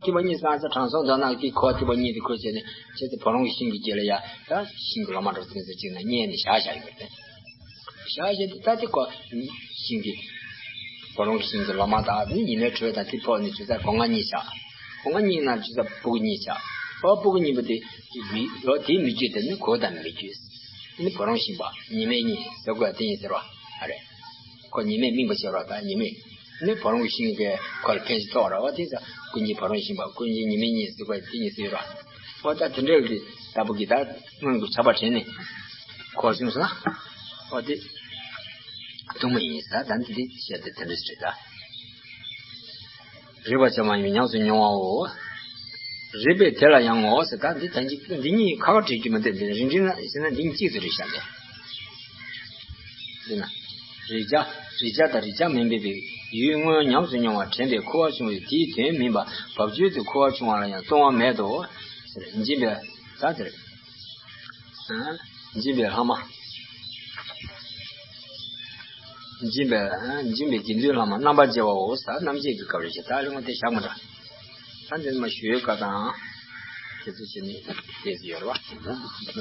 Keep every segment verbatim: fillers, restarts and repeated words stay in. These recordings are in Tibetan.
ཐིགས་པ་གཉིས་སང་ས་དྲང་སྲོང་མདོག་ནག་གི་ཁོ་ཐིགས་པ་གཉིས་དེ་ཁོ་བྱས་ནས་བྱས་ཏེ་ཕོ་རོང་གི་ཤིང་གི་རྗེས་ལ་ཡ་ད་ཤིང་གི་ལོ་མ་འདྲ་བོ་ཚིག་ཚིག་ཅིག་ན་བསྙལ་ནས་བཞག་བཞག་ཡོད་པ་རེད། བཞག་བཞག་དེ་ད་དེ་ཁོ་ཤིང་གི་ཕོ་རོང་གི་ཤིང་གི་ལོ་མ་དག་ནི་ཉི་མའི་དྲོད་དང་དེ་ཕོག་ནས་ཆུ་ཚ་སྒོ་ང་གཉིས་བཞག་སྒོ་ང་གཉིས་ན་ཆུ་ཚ་སྤུ་གུ་གཉིས་བཞག་ཨོ་སྤུ་གུ་གཉིས་པོ་དེ་མི་ལོ་དེའི་མི་རྒྱུད་དེ་ནི་གོས་དང་མི་རྒྱུད་ནི་ཕོ་རོང་ཤིང་པ་ཉི་མའི་གཉིས་ཟེར་དགོས་དེ་ཡིན་ཟེར་བ་ཨ་རེད། ཁོ་ཉི་མས་སྨིན་པ་བྱེད་རོགས་དང་ཉི་མས་ནི་བ་རུང་གི་ཤིང་གི་ཁོ་ལ་ཕན་ཞིག་ཐོགས་ར་བ་དེ་ཚ་སྐུ་ཉིད་བ་རུང་ཤིང་པ་སྐུ་ཉིད་ཉི་མའི་གཉིས་སུ་བ་དེ་གཉིས་སུ་ཡོད་ར། ཨོ་ད་དེ་འདྲ་གི་ལྟ་བུ་གི་ད་སྔོན་གྱི་ཆགས་པ་དྲན་ནས་ཁོ་བྱུང་སོང་ན་ཨོ་དེ་སྟོང་མ་ཡིན་ས་ད་འདི་འདི་བཤད་དེ་དེ་འདྲ་ཞིག་རེད་ད། རིག་པ་ཅན་མ་ཡིན་པའི་ཉམས་སུ་མྱོང་བའོ། རིག་པས་དེ་ལ་ཡང་ངོ་ཟེར་ད་འདི་ད་འཇིག་འདི་གཉིས་ཁ་ཁ་བྲལ་རྒྱུ་མི་འདུག་འདི་རིག་འདྲི་ན་ཟེར་ན་འདི་གཉིས་གཅིག་ཏུ་རེད་བཞག་ལས། འདི་ན། རེག་བྱ། རེག་བྱ་དང་རེག་བྱ་མིན་པའི་ཡུལ་དངོས་ཉམས་སུ་མྱོང་བ་དྲན་པའི་ཁུ་བ་བྱུང་བས་དེའི་དོན་མིན་པ་བབ་ཅོལ་དུ་ཁུ་བ་བྱུང་བ་ལ་ཡང་ལྟུང་བ་མེད་དོ། ཟེར་འབྱིན་པའི་ད་ཟེར། འབྱིན་པའི་ལྷག་མ། འབྱིན་པའི་འབྱིན་པའི་དགེ་འདུན་ལྷག་མ་རྣམ་པར་འབྱེད་པའོ་ཟེར་རྣམ་འབྱེད་ཀྱི་སྐབས་རེ་ཞིག་ད་རིང་བ་དེ་བཞག་མ་འདྲ། ད་འདི་ནི་མ་ཞུ་ཡོད་ཀ་དང་། དེ་ཚོ་བྱེད་ནི་དེ་ཚོ་ཡོད་རེད་བ།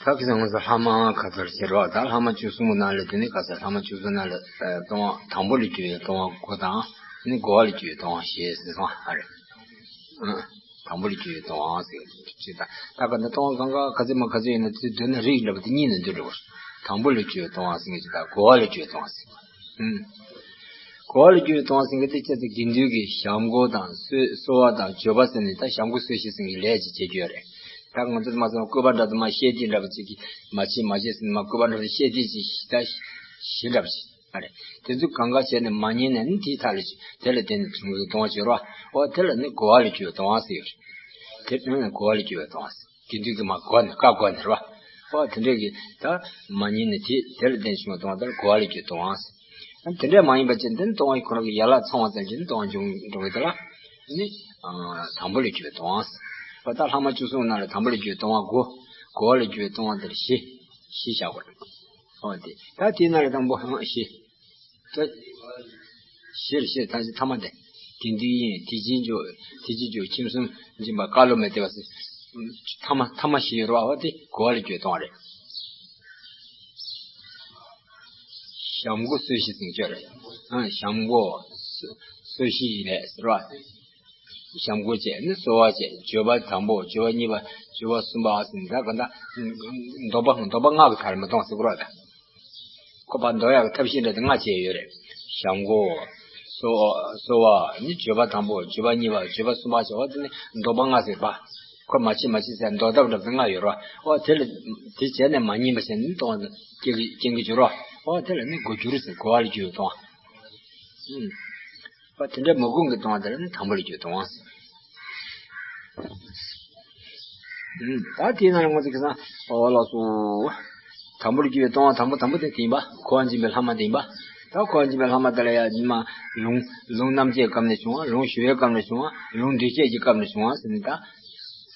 ད་ཁི་སང་ང་ཚོ་ལྷག་མ་ག་ཚོད་བྱེད་རོགས་ད་ལྷག་མ་བཅུ་གསུམ་གྱི་ནང་ལ་དེ་ནི་ག་ཚོད་ལྷག་མ་བཅུ་གསུམ་ནང་ལ་ལྟུང་བ་དང་པོ་ལས་གྱུར་བའི་ལྟུང་བ་དགུ་དང་ནི་གོ་བ་ལས་གྱུར་བའི་ལྟུང་བ་ཞེས་ཟེར་སོང་ཨ་རེད། དང་པོ་ལས་གྱུར་བའི་ལྟུང་བ་ཟེར་གྱི་ད་ད་ག་ནི་ལྟུང་བ་གང་ག་ག་ཚོད་མ་ག་ཚོད་ཡིན་ན་ཚུལ་འདོད་ན་རིགས་འདྲ་པོ་དེ་གཉིས་ནས་འདུས་འགྲོ་བར་དང་པོ་ལས་གྱུར་བའི་ལྟུང་བ་ཟེར་གྱི་ད་གོ་བ་ལས་གྱུར་བའི་ལྟུང་བ་ཟེར་གྱི། གོ་བ་ལ་རྒྱུ་བའི་ལྟུང་བ་ཟེར་མཁན་དེ་ཅི་ཟེར་དགེ་འདུན་གྱི་བྱམས་སྒོ་དང་གསོལ་གསོལ་བ་དང་མཆོད་པ་ཟེར་ནས་ད་བྱམས་སྒོ་གསོལ་ཞིང་ཟེར་མཁན་ལས་ཅིག་བྱེད་རྒྱུ་ཡོད་རེད། ད་ང་ཚོ་མ་སོང་བསྐུལ་པ་འདྲ་དུ་མ་བཤད་དེ་འདྲ་པོ་ཅིག་གིས་མ་བྱེད་མ་བྱེད་ཟེར་ནས་མ་བསྐུལ་པ་འདྲ་དུ་བཤད་དེ་ཅིག་ད་ཞི་འདྲ་པོ་ཅིག་ཨ་རེད། དེ་ཚོ་གང་ག་བྱས་ནས་མ་ཉན་ནས་ནི་དེའི་མཐའ་ལ་ཅིག་དེ་ལ་བརྟེན་ནས་བྱུང་བའི་ལྟུང་བ་བྱེད་རོགས་ཨོ་དེ་ལ་ནི་གོ་བ་ལ་རྒྱུ་བའི་ལྟུང་བ་ཟེར་ཡོད་རེད། དེ་ནི་གོ་བ་ལ་རྒྱུ་བའི་ལྟུང་བ་ཟེར། དགེ་འདུན་གྱིས་མ་གོ་ནས་བཀའ་གོ་ནས་རེད་བ། ཨོ་དེ་འདྲས་ཀྱི་ད་མ་ཉན་ནས་དེ་དེ་ལ་བརྟེན་བྱུང་བ་ལྟུང་བ་དེ་ལ་གོ་བ་ལ་རྒྱུ་བའི་ལྟུང་བ་ཟེར། དེ་འདྲ་མ་ཡིན་པ་ཅིག་འདི་ནི་ལྟུང་བ་ཁོ་རང་གི་ཡན་ལག་ཚང་བ་ཙམ་གྱིས་ནི་ལྟུང་བ་འབྱུང་འགྲོ་གི་དེ་ལ་ནི་དང་པོ་ལས་གྱུར་པའི་ལྟུང་བ་ཟེར། ད་ལྷག་མ་བཅུ་གསུམ་ནང་ལ་དང་པོ་ལས་གྱུར་པའི་ལྟུང་བ་དགུ། གོ་བ་ལས་གྱུར་པའི་ལྟུང་བ་དེ་ལ་བཞི། བཞི་བཞག་པ་རེད། ཨོ་དེ་ད་དེའི་ནང་ལ་དང་པོ་ཧང་བཞི། ད་བཞི་རེད་བཞི་རེད་ད་ཐ་མ་དེ་དགེ་འདུན་དབྱེན་དེ་བཞིན་འཇོག་དེ་བཞིན་འཇོག་ཁྱིམ་གསུམ་འབྱིན་པ་བཀའ་སློབ་མི་དེ་བ་ཟེར། ཐ་མ་ཐ་མ་བཞི་ཡོད་རེད་བ་དེ་གོ་བ་ལས་གྱུར་པའི་ལྟུང་བ་རེད། བྱམས་སྒོ་གསོལ་ཞིང་ཟེར་གྱི་རེད། ཨ་བྱམས་སྒོ་གསོལ་ཞིང་རེད་ཟེར་བ། བྱམས་སྒོ་བཅས་ནི་གསོལ་བ་བཅས་བརྗོད་པ་དང་པོ་བརྗོད་པ་གཉིས་པ་བརྗོད་པ་གསུམ་པ་ཟེར་ནས་ད་ག་ད་འདོགས་པ་འདོགས་པ་ལྔ་གི་བར་མི་གཏོང་ཟེར་གྱི་རེད་ད། ཁོ་པ་འདོགས་ཡག་གི་ཐབས་ཤེས་འདྲ་དེ་ལྔ་བྱས་ཡོད་རེད། བྱམས་སྒོ། གསོལ་གསོལ་བ་ནི་བརྗོད་པ་དང་པོ་བརྗོད་པ་གཉིས་པ་བརྗོད་པ་གསུམ་པ་བྱས་པ་དེ་ནི་འདོགས་པ་ལྔ་ཟེར་བ། ཁོ་མ་བྱེད་མ་བྱེད་ཟེར་འདོགས་ཐབས་འདྲ་དེ་ལྔ་ཡོད་རེད་བ། ཨོ་དེ་ལ་དེ་བྱས་ནས་མ་ཉན་པ་བྱས་ནས་གཏོང་བ་སྐྱེ་གི་སྐྱེ་གི་འགྱུར་རོ། ཨོ་དེ་ལ་ནི་གོ་འགྱུར་ཟེར་གོ་བ་ལ་འགྱུར་གཏོང་བ། ཨུམ། ཨོ་དེ་འདྲ་མ་གོ་གི་གཏོང་བ་དེ་ལ་ནི་དང་པོ་ལ་འགྱུར་གཏོང་བ་ཟེར། ཨུམ། ད་དེའི་ནང་ལ་ང་ཚོ་ཁ་སང་ཨོ་ལགས་སོ། དང་པོ་ལ་འགྱུར་བའི་ལྟུང་བ་དང་པོ་དང་པོ་དེ་དེ་ཡིན་པ་གོ་བ་འབྱིན་པའི་ལྷག་མ་དེ་ཡིན་པ། ད་གོ་བ་འབྱིན་པའི་ལྷག་མ་དེ་ལ་ཡ་ཉི་མ་ལུང་ལུང་རྣམ་འབྱེད་སྐབས་ནས་བྱུང་བ་ལུང་ཞུ་བའི་སྐབས་ནས་བྱུང་བ་ལུང་འདྲི་བྱེད་ཀྱི་སྐབས་ནས་བྱུང་བ་ཟེར་ནས་ད།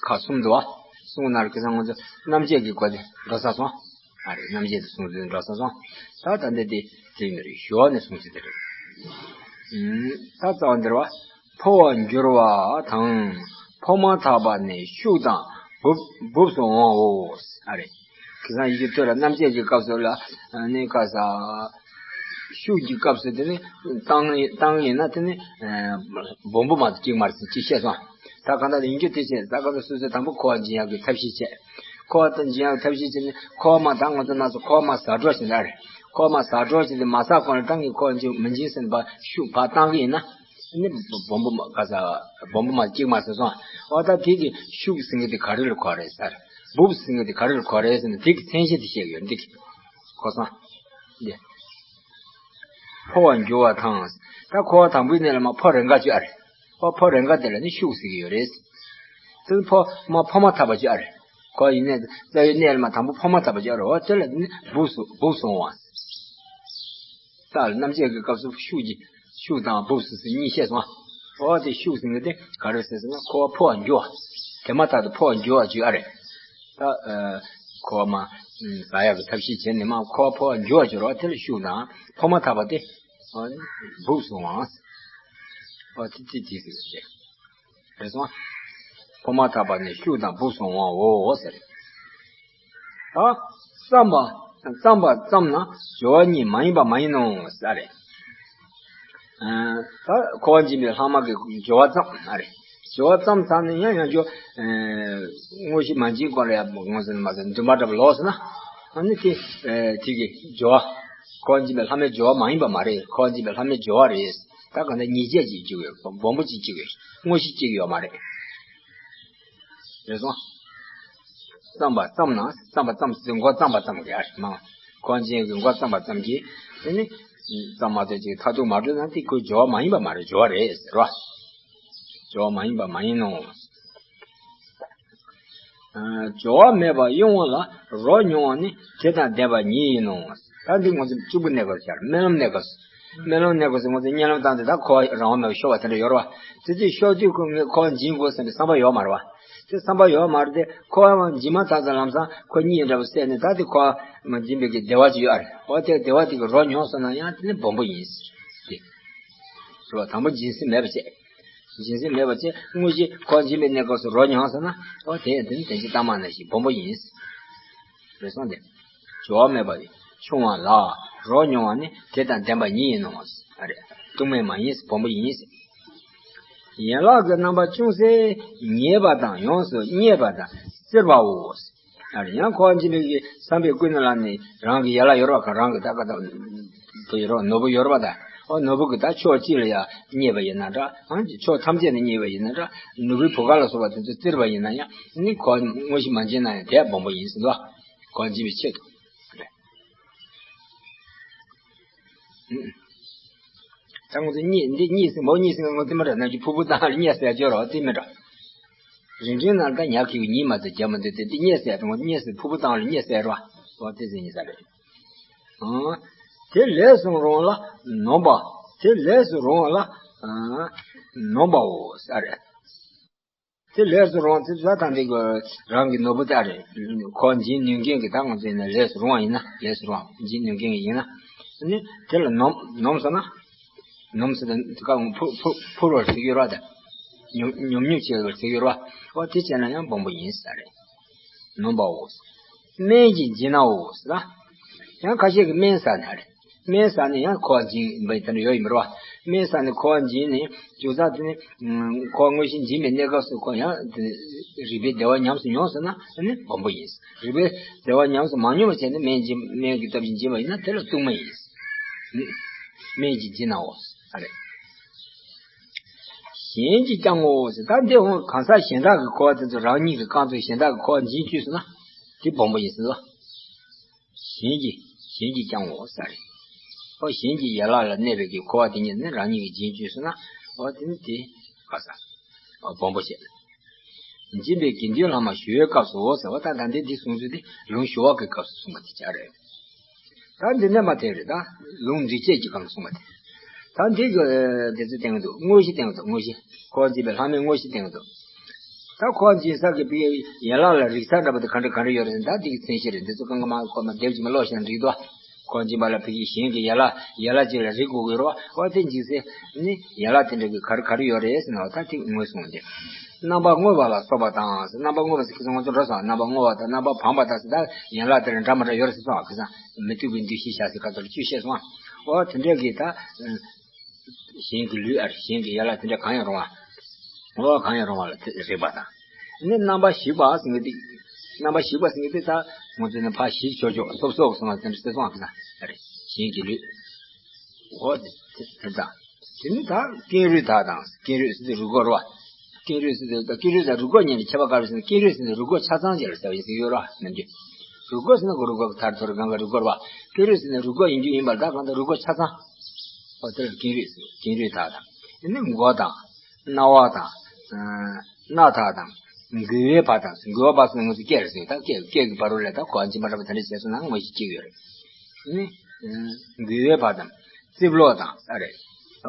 ཁག་གསུམ་འདུག་བ། གསུམ་ནང་ལ་ཁ་སང་ང་ཚོ་རྣམ་འབྱེད་ཀྱི་སྐོར་དེ་འགྲོ་ས་སོང་། ཨ་རེ་རྣམ་འབྱེད་དུ་གསུངས་ཚུལ་འགྲོ་ས་སོང་། ད་ད་འདི་དེ་དེ་ནི་རེད་ཞུ་བ་ནས་གསུངས་ཚུལ་དེ་རེད། ཨུམ། ད་རྩ་བ་འདིར་བ། འཕོ་བར་འགྱུར་བ་དང་། འཕོ་མ་ཐག་པ་ནི་ཤུགས་དང་སྦུབས་སྦུབས་སུ་འོང་བའོ། ཨ་རེ། ཁ་སང་ཡི་གེ་ཐོས་ལ་རྣམ་འབྱེད་ཀྱི་སྐབས་སུ་ལ་ནི་ཁ་ས། ཤུགས་ཀྱི་སྐབས་སུ་དེ་ནི་བཏང་བཏང་ཡིན་ན་དེ་ནི་སྦོམ་པོ་མ་གཅིག་མར་ཟིན་གཅིག་བཤད་སོང་། ད་གང་ལྟར་ཡིན་རྒྱུ་དེ་བྱས་ད་གང་ལྟར་སོ་སོའི་དང་པོ་འཁོར་བ་འབྱིན་ཡག་གི་ཐབས་ཤེས་བྱས། འཁོར་བ་དང་འབྱིན་ཡག་གི་ཐབས་ཤེས་བྱས་ནས་འཁོར་བ་མ་ད་ང་ཚོ་ན་ཚོ་འཁོར་བ་མ་ཟ་འགྲོ་ཞིག་ལ་རེད། འཁོར་བ་མ་ཟ་འགྲོ་ཞིག་དེ་མ་ཟ་གོང་ལ་ད་ངས་འཁོར་བ་འབྱིན་མི་འབྱིན་ཟེར་ནས་ཕར་ཤུགས་ཕར་བཏང་གི་ཡིན་ན། ནི་སྦོམ་པོ་མ་ག་ས་སྦོམ་པོ་མ་གཅིག་མ་ཟེར་སོང་། འོ་ད་དེ་གི་ཤུགས་ཟེར་མཁན་དེ་ག་རེ་ལ་གོ་རེད་ཟེར། སྦུབས་ཟེར་མཁན་དེ་ག་རེ་ལ་གོ་རེད་ཟེར་ན་དེ་གི་མཚན་གཞི་དེ་བཤད་ཡོད་འདི་གི། གོ་སོང་། འདི། འཕོ་བར་འགྱུར་བ་དང་། ད་འཁོར་བ་དང་པོའི་གནས་ལ་མ་འཕོ་རན་ག་བཅུ་ཨ་རེད། འོ་འཕོ་རན་ག་དེ་ལ་ནི་ཤུགས་ཟེར་གི་ཡོད་རེད། དེ་འཕོ་མ་འཕོ་མ་ཐག་པ་བཅུ་ཨ་རེད། འཁོར་བའི་གནས་རྩ་བའི་གནས་ལ་མ་དང་པོ་འཕོ་མ་ཐག་པ་བཅུ་ཨ་རེད། འོ་དེ་ལ་ནི་སྦུབས་སུ་སྦུབས་སུ་འོང་བ། རྟགས་ལ་རྣམ་འབྱེད་ཀྱི་སྐབས་སུ་ཤུགས་ཀྱི་ཤུགས་དང་སྦུབས་སུ་ཟེར་གཉིས་བཤད་སོང་། འོ་དེ་ཤུགས་ཟེར་མཁན་དེ་ག་རེ་ཟེར་ཟེར་ན་འཁོར་བ་འཕོ་བར་འགྱུར་བ། དེ་མ་ཐག་ཏུ་འཕོ་བར་འགྱུར་བ་བཅུ་ཨ་རེད། ད་འཁོར་བ་མ་ཟ་ཡག་གི་ཐབས་ཤེས་བྱས་ནས་མ་འཁོར་བ་འཕོ་བར་འགྱུར་བ་བཅུ་རེད་བ། དེ་ལ་ཤུགས་དང་འཕོ་མ་ཐག་པ་དེ་སྦུབས་སུ་འོང་། པ་ཙི་ཙི་ཙི་ཟེར་ཏེ། རེད་སོང་། ཕོ་མ་ཐག་པ་ནས་ཤུགས་དང་འབུ་སོང་བའོ་ཟེར། ད་བརྩམས་པ་བརྩམས་པ་ཙམ་ན་སྦྱོར་བ་གཉིས་མ་ཡིན་པ་མ་ཡིན་ནོ་ཟེར་རེད། ད་འཁོར་བ་འབྱིན་པའི་ལྷག་མ་གི་སྦྱོར་བ་ཙམ་ཨ་རེད། སྦྱོར་བ་ཙམ་ཚང་ནས་ཡང་ཡང་སྦྱོར། དངོས་གཞི་མ་འབྱིན་སྐོར་ལ་ཡང་ངོས་ཟིན་མ་ཟིན་འདུན་པ་འདྲ་པོ་ལོག་སོང་ན། ཨ་ནི་དེ་དེ་གི་སྦྱོར་བ། འཁོར་བ་འབྱིན་པའི་ལྷག་མའི་སྦྱོར་བ་མ་ཡིན་པ་མ་རེད། འཁོར་བ་འབྱིན་པའི་ལྷག་མའི་སྦྱོར་བ་རེད། ད་གང་ལྟར་ཉེས་བྱས་ཅིག་བཅུག་ཡོད། སྦོམ་པོ་ཅིག་བཅུག་ཡོད། དངོས་གཞི་གཅིག་ཡོད་མ་རེད། རེད་སོང་། བརྩམས་པ་ཙམ་ན་བརྩམས་པ་ཙམ་ཟེར་མགོ་བརྩམས་པ་ཙམ་གྱི་ཨ་རེད་མ། འཁོར་བ་འབྱིན་གྱི་མགོ་བརྩམས་པ་ཙམ་གྱིས་དེ་ནི་ཙམ་མ་གཏོགས་ཅིག་མཐར་ཐུག་མ་གྲུབ་ན་དེ་ཁོའི་སྦྱོར་བ་མ་ཡིན་པ་མ་རེད། སྦྱོར་བ་རེད་ཟེར་བ། སྦྱོར་བ་མ་ཡིན་པ་མ་ཡིན་ནོ། སྦྱོར་བ་མེད་པར་གཡེང་བ་ལ་རོ་མྱོང་བ་ནི་དེ་དང་ལྡན་པ་ཉིད་ཡིན་ནོ། ད་འདི་ང་ཚོ་གཅིག་པུ་གནས་སྐབས་ཤར་སྨོན་ལམ་གནས་སྐབས་སུ། སྨོན་ལམ་གནས་སྐབས་སུ་ང་ཚོ་སྨོན་ལམ་བཏང་སྟེ་ད་འཁོར་བ་རང་དབང་མེད་པར་ཤོར་བ་དེ་འདྲ་ཡོད་རེད་བ། དེ་དུས་ཤོར་དུས་ཁོ་ངས་འཁོར་བ་འབྱིན་དགོས་བསམ་པའི་བསམ་པ་ཡོད་མ་རེད་བ། དེ་བསམ་པ་ཡོད་མ་རེད་དེ་འཁོར་བ་འབྱིན་མ་ཐག་ཏུ་ལམ་སང་ཁོ་གཉིད་འདྲ་པོ་སད་ནས་ད་དེ་འཁོར་བ་འབྱིན་པའི་གི་བདེ་བ་ཅིག་ཡོད་ཨ་རེད། འོ་དེ་བདེ་བ་དེ་གི་རོ་མྱོང་སོང་ན་ཡང་དེ་ནི་སྦོམ་པོ་ཡིན། དེ་རེད་བ། དང་པོ་སྦྱིན་སྲེག་མེད་པ་བྱས། སྦྱིན་སྲེག་མེད་པ་བྱས་དངོས་གཞི་འཁོར་བ་འབྱིན་པའི་གནས་སྐབས་སུ་རོ་མྱོང་སོང་ན། འོ་དེ་ཡང་དེ་ནི་དོན་གྱི་ལྟ་མ་ན་ཞིག་སྦོམ་པོ་ཡིན། རེད་སོང་སྟེ། སྦྱོར་བ་མེད་པ་ཆུང་བ་ལ་རོ་མྱོང་བ་ནི་དེ་དང་ལྡན་པ་ཉིད་ཡིན་ནོ། ཨ་རེད། སྟོང་མེད་མ་ཡིན་སྦོམ་པོ་ཡིན། ཡན་ལག་གི་རྣམ་པ་ཅུང་ཟད་ཉེས་པ་དང་ཡོངས་སུ་རྙེད་པ་དང་བཙིར་བའོ། ཨ་རེད། ཡང་འཁོར་བ་འབྱིན་པའི་གི་བསམ་པའི་ཀུན་ནས་ལ་ནི་རང་གི་ཡན་ལག་ཡོད་རེད་བ། ག་རང་གི་ད་ག་ད་དུ་ཡོད་རེད་བ། ནོར་བུ་ཡོད་རེད་བ། ད་འོ་ནོར་བུ་གི་ད་ཕྱོགས་གཅིག་ལ་ཡང་རྙེད་པ་ཡིན་ན་འདྲ། ཨང་ཕྱོགས་ཐམས་ཅད་ནས་རྙེད་པ་ཡིན་ན་འདྲ། ནོར་བུའི་བུ་ག་ལ་སོགས་པ་དེ་ཚོ་བཙིར་བ་ཡིན་ན་ཡང་ནི་འཁོར་བ་དངོས་གཞི་མ་འབྱིན་ན་ཡང་དེ་སྦོམ་པོ་ཡིན་ཟེར་འདུག་འཁོར་བ་འབྱིན་པའི་ཆེད་དུ། ད་ང་ཚོ་གཉིད་འདི་གཉིད་སད་མོ་གཉིད་སད་ང་ཚོ་མི་འདྲ་ནམ་རྒྱུན་ཕུར་བུ་བཏང་ལ་གཉིད་སད་ཅོ་རོགས་དེ་མི་འདྲ། རིང་རིང་ནང་ད་ཉག་གི་གཉིད་མ་ཚད་རྒྱ་མ་འདི་དེ་འདི་གཉིད་སད་ང་ཚོ་གཉིད་སད་ཕུར་བུ་བཏང་ལ་གཉིད་སད་རོགས་འོ་དེ་ཟེར་གཉིད་སད་རེད། ཨང་། དེ་ལས་སུ་རུང་བ་ལ་ནོམ་པ། དེ་ལས་སུ་རུང་བ་ལ་ནོམ་པའོ་ཟེར་རེད། དེ་ལས་སུ་རུང་དེ་ཚོ་ད་འདི་གི་རང་གི་ནོར་བུ་དེ་ཨ་རེད། ཁོ་འབྱིན་ནུས་མཁན་གྱི་ད་ང་ཚོ་ཡིན་ན་ལས་སུ་རུང་བ་ཡིན་ན་ལས་སུ་རུང་བ་འབྱིན་ནུས་མཁན་གྱི་ཡིན་ན། ནི་དེ་ལ་ནོམ་ནོམ་སོང་ན། ནོམ་སོང་ན་དེ་ག་ཕུ་ཕུ་ཕུར་བར་ཟེར་གྱི་ཡོད་རེད་བ། ད་ཉོབ་ཉོབ་ཉོབ་བྱེད་པར་ཟེར་གྱི་ཡོད་རེད་བ། འོ་དེ་བྱས་ན་ཡང་སྦོམ་པོ་ཡིན་ས་རེད། ནོམ་པའོ། སྨན་གྱིས་འབྱིན་ནའོ་ཟེར་ན། ཡང་ཁ་ཤས་ཀྱིས་སྨན་ཟ་ནས་ཨ་རེད། སྨན་ཟ་ནས་ཡང་འཁོར་བ་འབྱིན་པའི་དེ་འདྲ་ཡོད་ཡིན་པ་རེད་བ། སྨན་ཟ་ནས་འཁོར་བ་འབྱིན་ནས་ཅུང་ཟད་དེ་ནས་འཁོར་བ་དངོས་གཞི་འབྱིན་པའི་གནས་སྐབས་སུ་ཁོ་ཡང་དེ་རིག་པའི་བདེ་བ་ཉམས་སུ་མྱོང་སོང་ན་དེ་ནི་སྦོམ་པོ་ཡིན། རིག་པའི་བདེ་བ་ཉམས་སུ་མ་མྱོང་བ་བྱས་ནས་སྨན་འབྱིན་སྨན་གྱི་སྟོབས་ཀྱིས་འབྱིན་པ་ཡིན་ན་དེ་ལ་སྟོང་མེད་ཡིན། སྨན་གྱིས་འབྱིན་ནའོ། ཨ་རེད། གཞན་གྱིས་ཀྱང་ངོ་ཟེར། ད་འདི་འོང་གང་ཟག་གཞན་དག་གི་འཁོར་བ་དེ་ཚོ་རང་ཉིད་ཀྱི་རྐང་ཚུགས་གཞན་དག་གི་འཁོར་བ་འབྱིན་བཅུག་སོང་ན་དེ་སྦོམ་པོ་ཡིན་ཟེར་ལ། གཞན་གྱིས་གཞན་གྱིས་ཀྱང་ངོ་ཟེར་རེད། ཨོ་གཞན་གྱི་ཡན་ལག་ལ་གནས་པའི་གི་འཁོར་བ་དེ་ཉིད་ནི་རང་ཉིད་ཀྱིས་འབྱིན་བཅུག་སོང་ན་ཨོ་དེ་ནི་དེ་ག་ས་ཨོ་སྦོམ་པོ་བྱེད། འབྱིན་པའི་དགེ་འདུན་ལྷག་མ་ཞུ་བའི་སྐབས་སུ་འོ་ཟེར་བ་ད་ད་འདི་འདི་གསུང་ཚུལ་དེ་ལུང་ཞུ་བ་གི་སྐབས་སུ་གསུངས་པ་དེ་ཆགས་རེད། ད་འདི་ནས་མ་ཐེག་རེད། ད་ལུང་འདི་བཅས་ཀྱི་སྐབས་ལ་གསུངས་པ་དེ། ད་འདི་གི་འདི་ཚོ་བསྟན་གྱི་འདུག་དངོས་གཞི་བསྟན་གྱི་འདུག་དངོས་གཞི། འཁོར་བ་འབྱིན་པའི་ལྷག་མའི་དངོས་གཞི་བསྟན་གྱི་འདུག་ད་འཁོར་བ་འབྱིན་ས་གི་པའི་ཡན་ལག་ལ་རིག་ས་འདྲ་པོ་དེ་ག་འདྲ་ག་འདྲ་ཡོད་རེད་ཟེར་ན་ད་འདི་གི་མཚན་གཞི་རེད། འདི་ཚོ་གང་ག་མ་གོ་མ་སྡེབ་ཅིག་མ་ཀློག་ཤེས་ན་འགྲིག་འདུག་འཁོར་བ་འབྱིན་པ་ལ་ཕ་གི་གཞན་གྱི་ཡན་ལག་ཡན་ལག་ཅིག་ལ་རིག་དགོས་ཀྱི་རེད་བ། འོ་དེ་འཇིག་སེ་ནི་ཡན་ལག་དེ་འདྲ་གི་ག་རེ་ག་རེ་ཡོད་རེད་ཟེར་ན་ད་དེ་ངོས་བཟུང་སྟེ། རྣམ་པ་སྔོ་བ་ལ་སོགས་པ་དང་ཟེར། རྣམ་པ་སྔོ་བ་ཟེར་ཁ་སང་ང་ཚོ་འགྲོ་སོང་། རྣམ་པ་སྔོ་བ་དང་རྣམ་པ་བང་བ་དང་ཟེར་ད་ཡན་ལག་དེ་འདྲ་འདྲ་མ་འདྲ་ཡོད་རེད་ཟེར་སོང་། ཁ་སང་མི་སྡུག་པའི་འདུ་ཤེས་བཞག་ཟེར་ཁ་ཚོར་བཅུ་བཤད་སོང་། འོ་དེ་འདྲ་གི་ད། གཞན་གྱི་ལུས་ཨར་གཞན་གྱི་ཡན་ལག་དེ་འདྲ་གང་ཡང་རུང་བ། འོ་གང་ཡང་རུང་བ་ལ་དེ་རེག་པ་དང་། ནི་རྣམ་པ་ཞིག་པ་ཟེར་མཁན་དེ། རྣམ་པ་ཞིག་པ་ཟེར་མཁན་དེ་ད་ང་ཚོ་ནི་ཕར་ཞིག་ཆོག་ཆོག་སོབ་སོབ་སོང་བ་དེ་འདྲ་ཟེར་སོང་བ་གི་ས་རེད། གཞན་གྱི་ལུས། འོ་དེ་དེ་དང་། དེ་ནི་ད་ཀེང་རུས་དག་དང་ཀེང་རུས་ཟེར་དུས་རུས་སྒོ་རེད་བ། ཀེང་རུས་ཟེར་དུས་ད་ཀེང་རུས་དང་རུས་སྒོ་གཉིས་ལ་ཁྱད་པར་ག་རེ་ཟེར་ན་ཀེང་རུས་ཟེར་དུས་རུས་སྒོ་ཆ་ཚང་ཅིག་ལ་ཟེར་བ་ཡིན་ཟེར་གྱི་ཡོད་རེད་བ་ནམ་རྒྱུན། རུས་སྒོ་ཟེར་ན་གོ་རུས་སྒོ་གི་ཐར་ཐོར་གང་ག་རུས་སྒོ་རེད་བ། ཀེང་རུས་ཟེར་ན་རུས་སྒོ་ཡིན་རྒྱུ་ཡིན་པར་ད་གང་ལྟར་རུས་སྒོ་ཆ་ཚང་། ཨོ་དེ་ལ་ཀེང་རུས་ཟེར། ཀེང་རུས་དག་དང་། དེ་ནི་མགོ་དང་། རྣ་བ་དང་། སྣ་དག་དང་། མགུལ་བའི་བར་དང་། མགུལ་བ་བར་ཟེར་ན་ང་ཚོ་སྐེ་རེད་ཟེར། ད་སྐེ་སྐེ་གི་བར་རོ་ལ་ད་གོ་བ་འབྱིན་པ་འདྲ་པོ་དེ་འདྲ་བྱས་སོང་ན་ངོ་ཤེས་ཀྱི་ཡོད་རེད། ནི། མགུལ་བའི་བར་དང་། རྩིབ་ལོགས་དང་ས་རེད།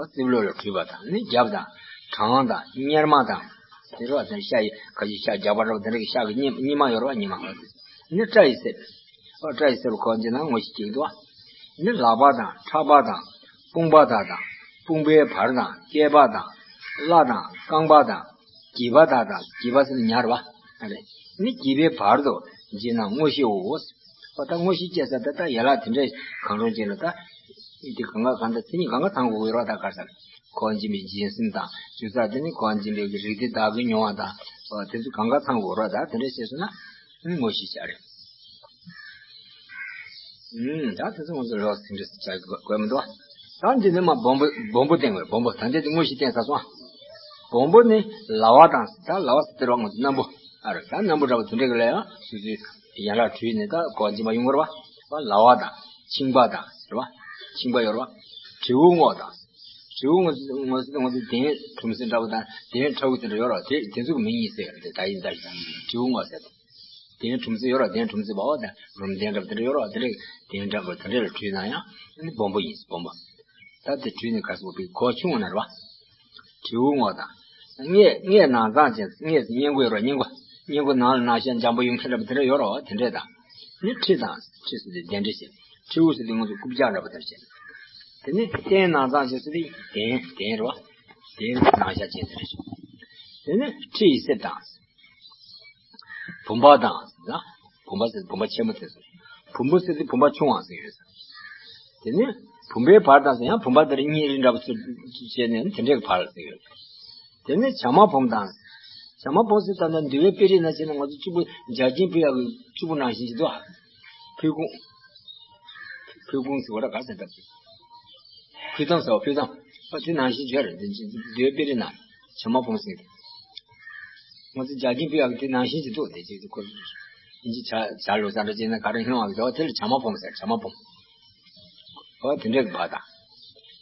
རྩིབ་ལོགས་ལ་བྲུས་པ་དང་ནི་རྒྱབ་དང་། བྲང་དང་གཉེར་མ་དང་། དེ་རོ་དེ་ཤ་ཡི་ཁ་ཅིག་ཤ་རྒྱག་པ་འདྲ་པོ་དེ་འདྲ་གི་ཤ་གི་གཉེ་གཉེ་མ་ཡོད་རེད་བ། གཉེ་མ་ནི་སྐྲ་ཡི་གསེབ། ཨོ་སྐྲ་ཡི་གསེབ་ཁོག་འབྱིན་ན་ངོ་ཤེས་ཀྱི་འདུག་བ། ནི་ལག་པ་དང་ཕྲག་པ་དང་། དཔུང་པ་དག་དང་། དཔུང་པའི་བར་དང་སྐེད་པ་དང་། བརླ་དང་རྐང་པ་དང་། གྱིས་པ་དག་དང་། གྱིས་པ་ཟེར་ན་ཉ་རེད་པ། ཨ་རེ། ནི་གྱིས་པའི་བར་དུ་བརྗེས་ན་དངོས་གཞིའོ། ཨོ་ད་དངོས་གཞི་བཅད་ས་ད་ལྟ་ཡན་ལག་དེ་འདྲས་གང་རུང་བྱས་ན་ད། དེ་གང་ག་གང་ད་མཚན་ཉིད་གང་ག་ཚང་དགོས་ཀྱི་རེད་པ། ད་ག་རེ་ཟེར། འཁོར་བ་འབྱིན་པའི་འབྱིན་སེམས་དང་། ཞུ་ས་དེ་ནི་འཁོར་བ་འབྱིན་པའི་རིགས་དེ་དག་གིས་མྱོང་བ་དང་། ཨོ་དེ་ཚོ་གང་ག་ཚང་དགོས་རེད་པ། ད་དེ་འདྲས་བཤད་སོང་ན། ཨ་ནི་དངོས་གཞི་བྱས་རེད། ཨུམ། ད་དེ་ཚོ་ང་ཚོ་ལོགས་སེ་འདྲ་ཟེར་བྱ་དགོས་མི་འདུག་ད་འདི་ནས་མར་སྦོམ་པོ་སྦོམ་པོ་བསྟན་དགོས། སྦོམ་པོ་ད་འདི་དེ་དངོས་གཞི་བསྟན་ཚར་སོང་། སྦོམ་པོ་ནི་ལ་བ་དང་། ད་ལ་བ་ཟེར་དེ་རུ་ང་ཚོ་སྣམ་བུ། ཨ་རེ། ད་སྣམ་བུ་འདྲ་པོ་དེ་འདྲ་གི་ལ་ཡང་སོ་སོའི་ཡན་ལག་དྲུག་ནས་ད་འཁོར་བ་འབྱིན་པ་ཡོང་གི་རེད་པ། ལ་བ་དང་། མཆིན་པ་དང་ཟེར་བ། མཆིན་པ་ཡོད་རེད་པ། དྲེའུ་རྔོག་དང་། དྲེའུ་རྔོག་ཟེར་དེ་ང་ཚོ་ང་ཚོ་དེ་ཁྲུམས་སེ་འདྲ་པོ་དང་། དེ་ཁྲ་བོ་དེ་འདྲ་ཡོད་རེད་པ། དེ་དེ་ཚོ་གི་མིང་ཡིན་ཟེར། དེ་ད་ཡིན་ད་ཡིན། དྲེའུ་རྔོག་ཟེར། གདན་ཁྲུམས་སེ་ཡོད་རེད་པ། གདན་ཁྲུམས་སེ་བ་བ་དང་རུམ་གདན་འདྲ་པོ་དེ་འདྲ་ཡོད་རེད་པ། དེ་འདྲ་གདན་འདྲ་པོ་དེ་འདྲ་ལ་བྲིས་ན་ཡང་ཨ་ནི་སྦོམ་པོ་ཡིན། སྦོམ་པོ། ད་དེ་བྲིས་ནས་ག་སོགས་པའི་གོ་ཆུང་བ་ན་རེད་པ། དྲེའུ་རྔོག་དང་། སྔས་སྔས་ནང་གཙང་ཅན། སྔས་སུ་སྔས་མགོ་ཡོད་རེད་པ། སྔས་མགོ། སྔས་མགོ་ནང་ལ་ནང་ཤ་འཇམ་པོ་ཡོང་མཁན་འདྲ་པོ་དེ་འདྲ་ཡོད་རེད་པ། དེ་འདྲ་དང་། ནི་ཁྲི་དང་། ཁྲི་ཟེར་དེ་གདན་ཁྲི་བྱས། དྲེའུ་ཟེར་དེ་ང་ཚོ་རྐུབ་བཀྱག་འདྲ་པོ་དེ་འདྲ་བྱས། དེ་ནི་སྟན་ནང་གཙང་ཅན་ཟེར་དེ་གདན་གདན་རེད་པ། གདན་ནང་ཤ་ཅན་དེ་འདྲ་བྱས། དེ་ནི་ཁྲི་ཡི་གསེབ་དང་། བུམ་པ་དང་ཟེར་ན། བུམ་པ་ཟེར་བུམ་པ་ཆེན་པོ་དེ་ཟེར། བུམ་པ་ཟེར་དུས་བུམ་པ་ཆུང་བ་ཟེར་ཡོད་ཟེར། དེ་ནས་བུམ་པའི་བར་དང་ཟེར་ཡང་བུམ་པ་དེར་གཉིས་རིང་འདྲ་པོ་ཚུར་བྱས་ནས་དེ་འདྲའི་བར་ལ་ཟེར་ཡོད། དེ་ནས་བྱ་མ་བུམ་དང་། བྱ་མ་བུམ་ཟེར་ད་ལྟ་འདུལ་བའི་དཔེ་རིས་ནང་བྱས་ན་ང་ཚོ་སྤྱི་བོ་འཇའ་ཆེན་ཕུལ་ཡག་གི་སྤྱི་བོ་ནང་བཞིན་གྱི་འདུག་ཕུལ་ཁུང་། ཕུལ་ཁུང་ཟེར་བ་ར་ག་ཟེར་འདྲ། ཕུལ་མཚམས་ཟེར་བ། ཕུལ་མཚམས། ཨ་དེ་ནང་བཞིན་བརྗོད་རེད། འདི་འདུལ་བའི་དཔེ་རིས་ན་བྱ་མ་བུམ་ཟེར་གི། ང་ཚོ་འཇའ་ཆེན་ཕུལ་ཡག་གི་དེ་ནང་བཞིན་གྱི་འདུག་དེ་ཅིག་ཏུ་ཁོ། ཡིན་གྱི་བྱ་བྱ་ལོ་ས་འདྲ་བྱས་ན་ག་རེ་སྣང་བ་གི་འདུག་དེ་ལ་བྱ་མ་བུམ་ཟེར། བྱ་མ་བུམ། ཨོ་དེ་འདྲའི་གི་བ་དང་།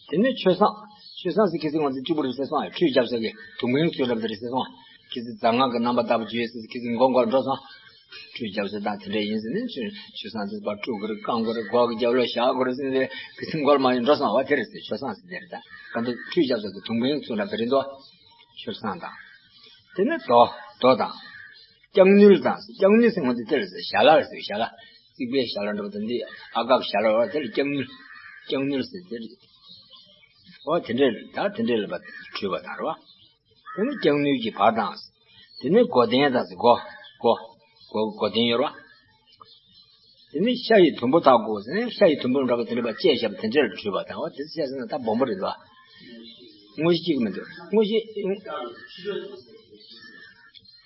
དེ་ནས་མཆོད་བཟང་། མཆོད་བཟང་ཟེར་ཁྱེད་ཚོས་ང་ཚོ་སྤྱི་བོ་རེད་ཟེར་སོང་ཨ། ཁྲུས་རྒྱབ་ས་གི་དུང་བའི་ཚུལ་འདྲ་པོ་དེ་རེད་ཟེར་སོང་ཨ། ཁྱེད་ཚོས་རྫ་སྔགས་ཀྱི་རྣམ་པ་ལྟ་བུ་བརྗོད་ཟེར་ཁྱེད་ཚོས་མགོ་སྐོར་འགྲོ་སོང་། ཁྲུས་རྒྱབ་ས་དང་དེ་འདྲ་ཡིན་ཟེར་ནས་མཆོད་མཆོད་བཟང་དེ་ཕར་བཀྲུ་དགོས་རེད། བཀང་དགོས་རེད། སྒོག་གི་རྒྱབ་ལོགས་བཞག་དགོས་རེད་ཟེར་ནས་ཁྱེད་ཚོས་མགོ་ལ་མ་ཡིན་འགྲོ་སོང་བ། དེ་རེད་ཟེར། མཆོད་བཟང་ཟེར་དེ་རེད། ད་ག་འདི་ཁྲུས་རྒྱབ་ས་གི་དུང་བའི་ཚུལ་འདྲ་པོ་དེ་རེད་འདུག་མཆོད་བཟང་དང་། དེ་ནས་རྡོ། རྡོ་དང་། ལྕགས་ནུལ་དང་། ལྕགས་ནུལ་ཟེར་ང་ཚོ་དེ་ལ་ཟེར་ཞལ་ལག་ཟེར། ཞལ་ལག་རྩིག་པའི་ཞལ་ལག་འདྲ་པོ་དེ་འདི་ཨ་སྒ་ཞལ་ལག་རེད་པ། དེ་ལ་ལྕགས་ནུལ། ལྕགས་ནུལ་ཟེར་དེ་རེད། འོ་དེ་འདྲས་ད་དེ་འདྲས་ལ་བ་བྲིས་པ་དང་རེད་པ། དེ་ནི་ལྕགས་ནུལ་གྱི་བར་དང་། དེ་ནི་སྒོ་གདན་དང་ཟེར། སྒོ། སྒོ། སྒོ། སྒོ་གདན་ཡོད་རེད་པ། དེ་ནི་ཤ་ཡི་དུམ་བུ་དག་གོ་ཟེར་ནས་ཤ་ཡི་དུམ་བུ་འདྲ་པོ་དེ་འདྲ་བ་བཅད་བཞག་པ་དེ་འདྲ་ལ་བྲིས་པ་དང་། འོ་དེ་ཚོ་བཤད་ཟེར་ན་ད་སྦོམ་པོ་རེད་པ། དངོས་གཞི་གཅིག་མི་འདུག་དངོས་གཞི།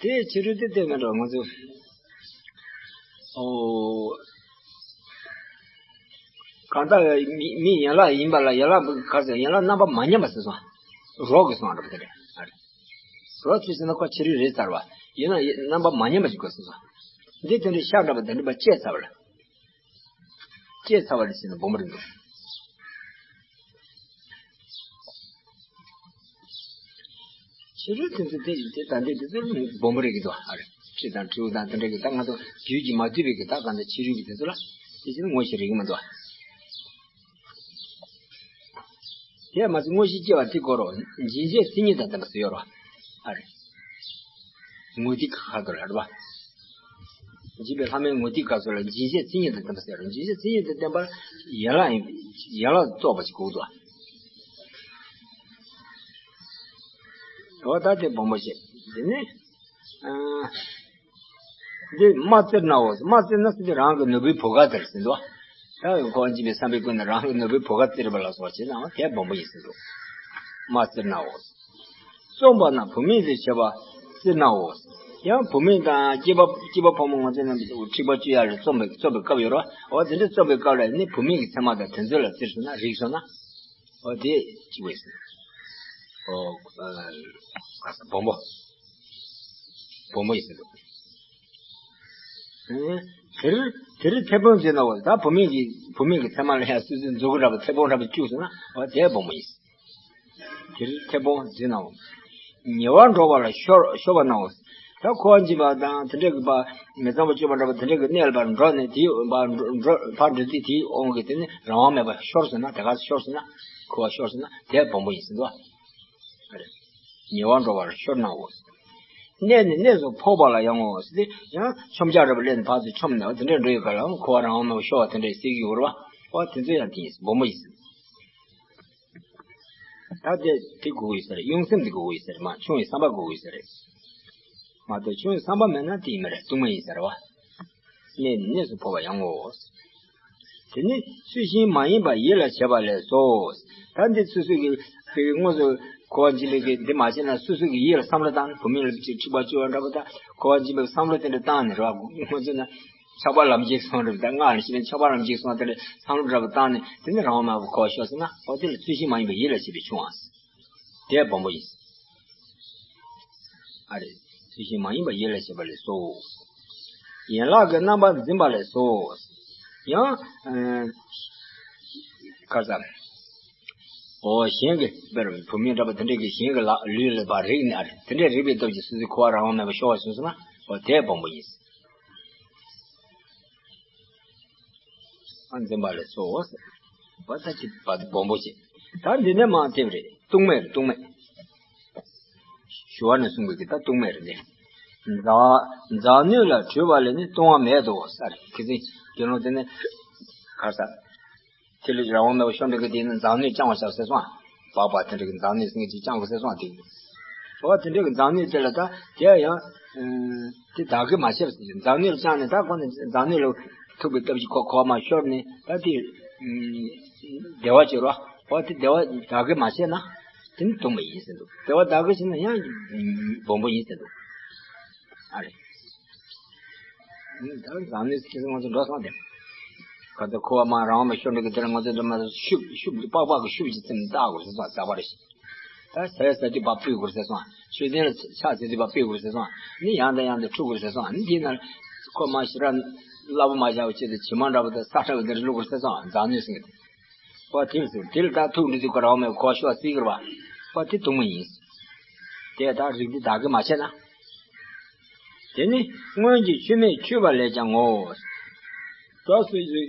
དེ་ཕྱི་རོལ་དེ་བལྟས་མེད་འགྲོ་ང་ཚོ། ཨོ། གང་ལྟར་མི་མི་ཡན་ལག་ཡིན་པ་ལ་ཡན་ལག་ག་ཟེར། ཡན་ལག་རྣམ་པ་མ་ཉམས་པ་ཟེར་སོང་། རོ་གི་སོང་འདྲ་པོ་དེ་རེད། རོ་ཚུལ་ཟེར་ན་ཁོ་ཕྱི་རོལ་རེད་ཚར་བ། ཡིན་ན་རྣམ་པ་མ་ཉམས་པ་ཞིག་དགོས་ཟེར་སོང་། འདི་དེ་འདྲའི་ཤ་འདྲ་པོ་དེ་འདྲ་པ་བཅད་ཚར་བ་ལ། བཅད་ཚར་བ་ལ་ཟེར་ན་སྦོམ་པོ་རེད་འདུག་ཕྱི་རོལ་དེ་ཚོ་དེ་དེ་ད་འདི་དེ་ཚོ་སྦོམ་པོ་རེད་ཀྱི་འདུག་ཨ་རེ། ཁྲི་དང་ཁྲིའུ་དང་དེ་འདྲ་གི་ད་ང་ཚོ་རྒྱུད་ཀྱིས་མ་བསྡུས་པའི་གི་ད་གང་ལྟར་ཕྱི་རོལ་གྱི་དེ་ཚོ་ལ་དེ་བཞིན་དངོས་གཞི་རེད་ཀྱི་མི་འདུག་དེ་མ་ཚད་དངོས་གཞི་སྐྱེ་བ་དེ་གོ་རོ། འབྱིན་བྱེད་མཚན་ཉིད་དང་ལྡན་པ་ཟེར་ཡོད་རོ། ཨ་རེ། ངོས་ཏིག་ཁ་ཐོག་ལ་རེད་པ། འཇིགས་པའི་ལྷ་མོའི་ངོས་ཏིག་སྐབས་སུ་ལ་འབྱིན་བྱེད་མཚན་ཉིད་དང་ལྡན་པ་ཟེར་རོ། འབྱིན་བྱེད་མཚན་ཉིད་དང་ལྡན་པར་ཡན་ལག་ཡིན། ཡན་ལག་ཏུ་གཏོགས་པ་ཞིག་དགོས་འདུག་འོ་ད་དེ་སྦོམ་པོ་བྱེད། དེ་ནས། ཨ། འདི་རྨ་བཙིར་ནའོ། རྨ་བཙིར་ན་ཟེར་དུས་རང་གི་ནོར་བུའི་བུ་ག་དེར་ཟེར་འདུག་ད་འཁོར་བ་འཇིག་པའི་བསམ་པའི་ཀུན་ནས་རང་གི་ནོར་བུའི་བུ་ག་བཙིར་བ་ལ་སོགས་བྱས་ན་དེ་སྦོམ་པོ་ཡིན་ཟེར་འདུག་རྨ་བཙིར་ནའོ། བརྩོམ་པ་ན་བུད་མེད་དེ་བྱེད་པ་བཙིར་ནའོ། ཡང་བུད་མེད་དང་སྐྱེས་པ་སྐྱེས་པ་ཕོ་མོ་ང་ཚོ་རྣམས་འཁྲིག་པ་སྤྱོད་ཡ་ལ་བརྩོམ་པའི་བརྩོམ་པའི་སྐབས་ཡོད་རེད་པ། འོ་དེ་འདྲ་བརྩོམ་པའི་སྐབས་ལ་ནི་བུད་མེད་ཀྱི་མཚན་མ་དང་དེ་ཚོ་ལ་བཙིར་སོང་ན་རིག་སོང་ན། འོ་དེ་གཅིག་པ་ཡིན་ཟེར། འོ། ཨ། སྦོམ་པོ། སྦོམ་པོ་ཡིན་ཟེར་འདུག་དེར་དེར་མཐེ་བོང་འཛིན་ནའོ། ད་བུད་མེད་ཀྱི་བུད་མེད་ཀྱི་མཚན་མ་ལ་ཡང་སོ་སོའི་མཛུ་གུ་འདྲ་པོ་མཐེ་བོང་འདྲ་པོ་བཅུག་སོང་ན་འོ་དེ་སྦོམ་པོ་ཡིན། དེར་མཐེ་བོང་འཛིན་ནའོ། ཉེ་བར་འགྲོ་བ་ལ་ཤོར་ཤོར་བ་ནའོ། ད་འཁོར་བ་འཇིག་པ་དང་དེ་འདྲ་གི་པ་མི་གཙང་བ་སྤྱོད་པ་འདྲ་པོ་དེ་འདྲ་གི་གནས་ལ་ཕར་འགྲོ་ནས་དེའི་ཕར་འགྲོ་དེའི་དབང་གིས་དེ་ནི་རང་དབང་མེད་པར་ཤོར་སོང་ན་དེ་ག་ཤོར་སོང་ན་འཁོར་བ་ཤོར་སོང་ན་དེ་སྦོམ་པོ་ཡིན་ཟེར་འདུག་ཉེ་བར་འགྲོ་བ་ལ་ཤོར་ནའོ། གནས་ནས་གནས་སུ་འཕོ་བ་ལ་ཡང་ངོ་ཟེར་ཏེ་ཡང་མཆོང་རྒྱག་འདྲ་པོ་སླེབས་ནས་ཕར་ཚུར་མཆོངས་ནས་འོ་དེ་འདྲ་འགྲོ་ཡི་ག་ལ་འཁོར་བ་རང་དབང་མེད་པར་ཤོར་བ་དེ་འདྲ་སྲིད་ཀྱི་ཡོད་རེད་པ། འོ་དེ་ཚོ་ཡང་དེ་ཡིན་སྦོམ་པོ་ཡིན་ཟེར། ད་དེ་དེ་དགོས་ཀྱི་ཡོད་ས་རེད། ཡོང་སེམས་དེ་དགོས་ཀྱི་ཡོད་ས་རེད། མ་བྱུང་བའི་བསམ་པ་དགོས་ཀྱི་ཡོད་ས་རེད། མ་གཏོགས་བྱུང་བའི་བསམ་པ་མེད་ན་དེ་ཡིན་མ་རེད། སྟོང་མ་ཡིན་ས་རེད་བ། གནས་ནི་གནས་སུ་འཕོ་བ་ཡང་ངོ་། དེ་ནི་ཚུལ་བཞིན་མ་ཡིན་པ་ཡིད་ལ་བྱེད་པ་ལས་སོ། ད་འདི་སོ་སོ་གི་དངོས་སུ་འཁོར་བ་འཇིག་པའི་གི་འདི་མ་བྱས་ན་སོ་སོ་གི་ཡིད་ལ་བསམ་བློ་བཏང་། བུད་མེད་ལ་ཅིག་འཁྲིག་པ་སྤྱོད་པ་འདྲ་པོ། ད་འཁོར་བ་འཇིག་པའི་བསམ་བློ་དེ་འདྲ་བཏང་ནས་རེད་བ། ཁོ་ཚོ་ན་ཆགས་པ་ལམ་གྱིས་སོང་རེད། ད་སྔགས་ལ་ཤི་ནས་ཆགས་པ་ལམ་གྱིས་སོང་། དེ་འདྲ་བསམ་བློ་འདྲ་པོ་བཏང་ནས་དེ་ནི་རང་དབང་མེད་པར་འཁོར་བ་ཤོར་སོང་ན། འོ་དེ་ལ་ཚུལ་བཞིན་མ་ཡིན་པའི་ཡིད་ལ་བྱེད་པའི་ཆུང་བ། དེ་སྦོམ་པོ་ཡིན། ཨ་རེ། ཚུལ་བཞིན་མ་ཡིན་པ་ཡིད་ལ་བྱེད་པ་ལས་སོ། ཡན་ལག་གི་རྣམ་པར་འཛིན་པ་ལས་སོ། ཡང་། ཁ་ས། འོ་གཞན་གྱི་དཔེར་བུད་མེད་འདྲ་པོ་དེ་འདྲས་ཀྱི་གཞན་གྱི་ལག་ལུས་ལ་བ་རིག་ནས། ཨ་རེ། དེ་འདྲས་རིག་པའི་སྟོབས་ཀྱིས་སོ་སོའི་འཁོར་བ་རང་དབང་མེད་པར་ཤོར་བ་བྱུང་སོང་ན། འོ་དེ་སྦོམ་པོ་ཡིན། ཨ་འཛིན་པ་ལས་སོ། བ་ད་ཅི་བ་སྦོམ་པོ་བྱེད། ད་འདི་ནས་མར་དེབ་རེད། སྟོང་མེད་རེད། སྟོང་མེད། ཞུ་བ་ནས་གསུངས་པའི་གི་ད་སྟོང་མེད་རེད་ནི། མཛའ་མཛའ་གནོད་ལ་གྲོལ་བ་ལས་ནི་ལྟུང་བ་མེད་དོ་ས་རེད། ཁི་སིང་དགེ་སློང་དེ་ནི་གར་ས། དེ་ལས་རང་དབང་མེད་པར་ཤོར་འདྲ་གི་དེ་ནི་མཛའ་གནོད་བཅང་བ་བྱ་ཟེར་སོང་། པགས་པ་དེ་འདྲ་གི་མཛའ་གནོད་སེང་གེ་ཅིག་བཅང་དགོས་ཟེར་སོང་། དེ་འོ་དེ་འདྲ་གི་མཛའ་གནོད་དེ་ལ་ད་དེ་ཡང་དེ་བདག་གིས་མ་བྱས་པ་ཟེར། མཛའ་གནོད་བཅང་ནས་ད་ཁོ་ནི་མཛའ་གནོད་ལ་ཐུག་པའི་སྟབས་ཀྱིས་ཁོ་འཁོར་བ་མར་ཤོར་ནས་ད་དེ་བདེ་བ་སྦྱོར་བ། འོ་དེ་བདེ་བ་བདག་གིས་མ་བྱས་ན་དེ་ནི་ལྟུང་བ་ཡིན་ཟེར་འདུག། བདེ་བ་བདག་གིས་བྱས་ན་ཡང་སྦོམ་པོ་ཡིན་ཟེར་འདུག། ཨ་རེ། ད་མཛའ་གནོད་ཁྱེད་ཚོ་ང་ཚོ་འགྲོ་སོང་དེ། ག་ཚོད་འཁོར་བ་མར་རང་དབང་མེད་ཤོར་འགྲོ་གི་དེ་ལ་ང་ཚོ་འདི་མ་ཤུབས་ཤུབས་པགས་པ་གི་ཤུབས་ཀྱིས་ཙམ་བཏགས་དགོས་ཟེར་སོང་། ཟ་བ་རེ་ཞིག། ད་ཟས་ཟ་དུས་བ་ཕུད་དགོས་ཟེར་སོང་། མཆོད་རྟེན་ལ་ཕྱག་འཚལ་དུས་བ་ཕུད་དགོས་ཟེར་སོང་། ནི་ཡང་དང་ཡང་དུ་འཁྲུ་དགོས་ཟེར་སོང་། ནི་དེའི་ནང་ཁོ་མ་ཞེ་དྲག་སླ་པོ་མ་བཞག་པ་ཆེད་དུ་བྱེ་མ་འདྲ་པོ་དང་ས་ཁྲ་གི་འདིར་བླུགས་དགོས་ཟེར་སོང་། མཛའ་གནོད་ཟེར་གི་དེ། ཁོ་དེ་ལ་ཟེར། དེ་ལ་ད་ཐུག་འགྲོ་དུས་ཁོ་རང་མེད་ཁོ་ཤོག་སྲིད་གི་རེད་བ། ཁོ་དེ་ལྟུང་མ་ཡིན། དེ་ལྟར་རིགས་འདི་བདག་གིས་མ་བྱས་ན། དེ་ནི་སྔོན་གྱི་ཆུ་མིག་འཁྱུད་པ་ལས་ཀྱང་ངོ་། ད་སུ་ཞིག་